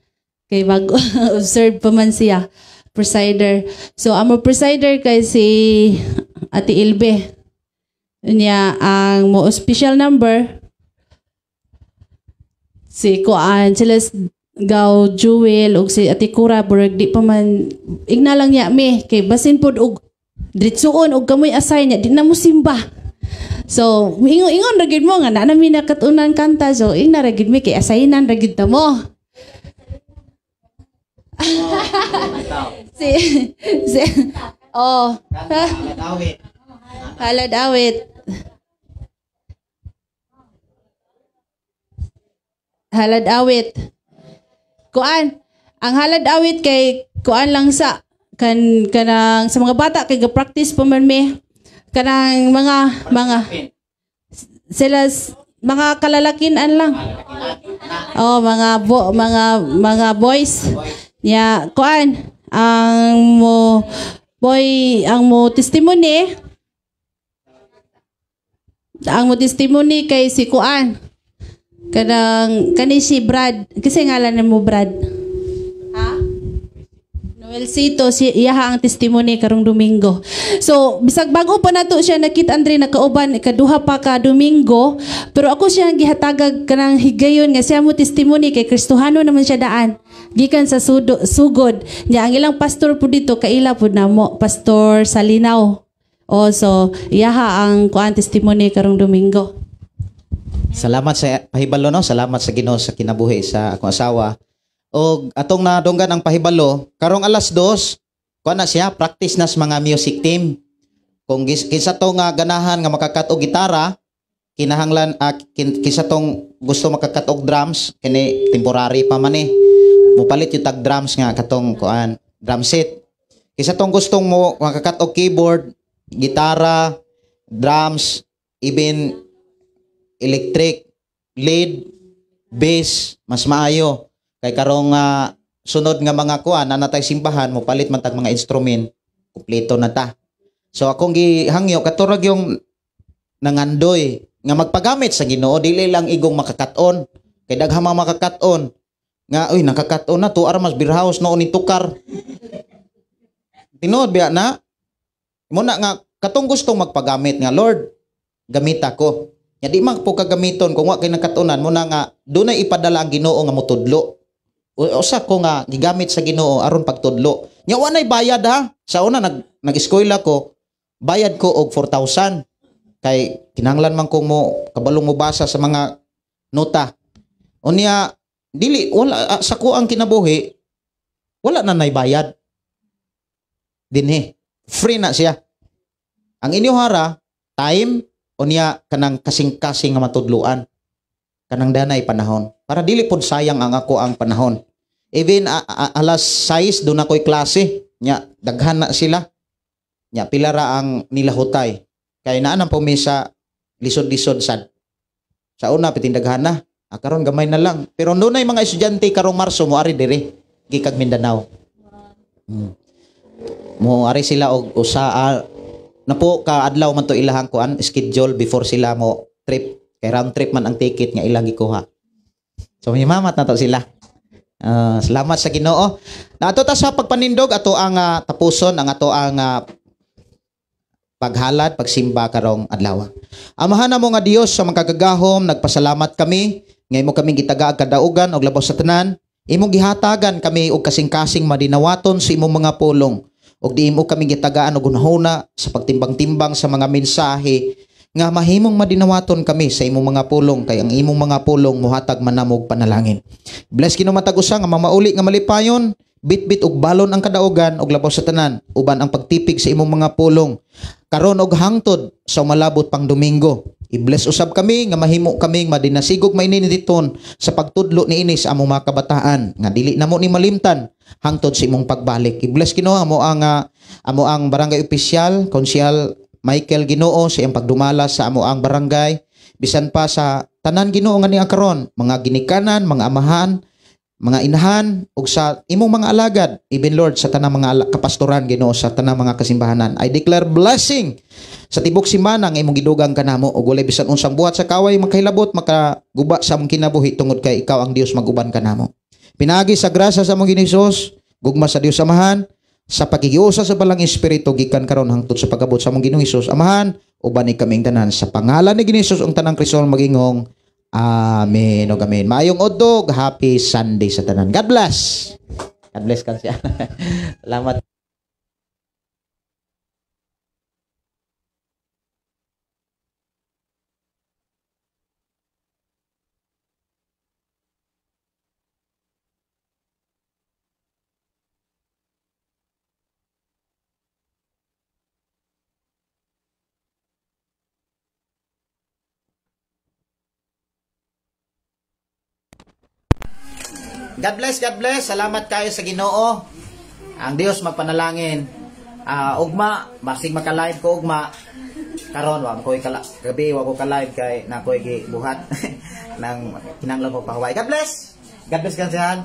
S4: kay bago observe pa man siya presider. So ang mo presider kay si Ate Ilbe. Niya ang mo special number si kuan sila Gaw Jewel ug si Ate Cura. Burag di pa man igna lang niya mi kay basin pod og diretsuon og kamoy assign niya di na mo simba. So ingon-ingon ra gyud mo nga na mi nakatunan kanta, so ingna ra gyud mi kay assignan ra gyud ta mo. Si oh, halad awit. Halad awit. Kuan, ang halad awit kay kuan lang sa kan kanang sa mga bata kay ga-practice pa man mi kanang mga sila mga kalalakinan lang. Oh, mga boys. Ya, kuan ang mo boy ang mo testimony kay si kuan kanang kani si Brad, kasi ngalan mo Brad, ha? Noelcito. Si iyaha ang testimony karong Domingo. So bisag bago pa nato siya nakita Andre nakauban ikaduha pa ka Domingo, pero ako siya gihatagag kanang higayon nga siya mo testimony kay Kristohano naman siya daan gikan sa sugod niya. Ang ilang pastor po dito kaila pud namo, Pastor Salinaw. Oh, so iyaha ang kuan testimony karong Domingo.
S7: Salamat sa pahibalo, no. Salamat sa Ginoo sa kinabuhi sa akong asawa. Og atong nadunggan ang pahibalo karong 2:00, kuan na siya, practice na sa mga music team. Kung kinsa to nga ganahan nga makakat og gitara, kinahanglan kinsa tong gusto makakat og drums, kini temporary pa man eh. Mopalit yung tag drums nga katong kuan drum set. Kinsa tong gustong mo makakat og keyboard, gitara, drums, even electric, lead, bass, mas maayo. Kay karong sunod nga mga kuan na natay simbahan, mo palit man tag mga instrument, kumpleto na ta. So akong gihangyo katurag yung nangandoy nga magpagamit sa Ginoo, dili lang igong makakat-on. Kay daghang mga makakat-on nga uy nakakat-on na to armas beer house noon ni tukar. Tinuod biya na? Mo na nga katong gustong magpagamit nga Lord, gamita ko. Nya di man po kagamiton kung wa kay nakatunan mo na nga dunay ipadala ang Ginoo nga motudlo. Usa ko nga gigamit sa Ginoo aron pagtudlo. Nya wa nay bayad ha. Sa una nag-eskwela ko, bayad ko og 4,000 kay kinahanglan man kong mo kabalong mo basa sa mga nota. Unya dili wala sa ko ang kinabuhi wala na nay bayad. Dinhi free na siya. Ang inyo hara time unya kanang kasing-kasing nga matudloan. Kanang danay panahon para dili pod sayang ang ako ang panahon. Even 6:00 doon ako'y klase. Nya daghan na sila. Nya pila ra ang nilahutay. Kay naa nang pumisa lisod-lisod sad. Sa una pitindaghan na. Karon gamay na lang. Pero dunay mga estudyante karong Marso mo ari diri gikag Mindanao. Mo ari sila og usa napo ka adlaw man to ilahang kuan schedule before sila mo trip. Kay round trip man ang ticket nga ilang gikuha. So mimamat na to sila. Salamat sa Ginoo. Na ato ta sa pagpanindog ato ang tapuson ang ato ang Paghalad, pagsimba karong adlaw. Amahan mo nga Dios sa makagagahom, nagpasalamat kami nga imo kaming gitaga kadaugan og labaw sa tanan, imong gihatagan kami og kasing-kasing madinawaton sa imong mga pulong og di imo kami gitagaan og hunahuna sa pagtimbang-timbang sa mga mensahe nga mahimong madinawaton kami sa imong mga pulong, kay ang imong mga pulong mohatag manamog panalangin. Bless Ginoo matag usa nga mamauli nga malipayon, bitbit og balon ang kadaugan og labaw sa tanan uban ang pagtipig sa imong mga pulong karon og hangtod sa malabot pang Domingo. I-bless usab kami nga mahimo kaming madinasigog maininiditon sa pagtudlo niini sa among mga kabataan nga dili namo ni malimtan hangtod sa imong pagbalik. I-bless Ginoo amo ang barangay opisyal, Konsyal Michael Ginoo, sa iyang pagdumala sa amo ang barangay, bisan pa sa tanan Ginoo nga niya karon, mga ginikanan, mga amahan, mga inahan ug sa imong mga alagad, even Lord sa tanang mga kapastoran Ginoo, sa tanang mga kasimbahanan. I declare blessing sa tibok simana nga imong gidugang kanamo ug walay bisan unsang buhat sa kaway makahilabot makaguba sa among kinabuhi tungod kay ikaw ang Dios maguban kanamo. Pinaagi sa grasya sa among Ginoo Hesus, gugma sa Dios Amahan, sa pakigiusa sa Balang Espiritu gikan karon hangtod sa pag-abot sa among Ginoong Hesus Amahan, uban ni kaming tanan sa pangalan ni Ginoo Hesus ang tanang Kristo magingong amen og amen. Maayong udtog, happy Sunday sa tanan. God bless. God bless kan siya. Salamat. God bless, God bless. Salamat kayo sa Ginoo. Ang Dios magpanalangin. Ugma, basig maka-live ko ugma. Karon wa koy kala gabi wa ko ka-live kay na koy gibuhat nang kinahanglan ko pahuway. God bless. God bless kansihan.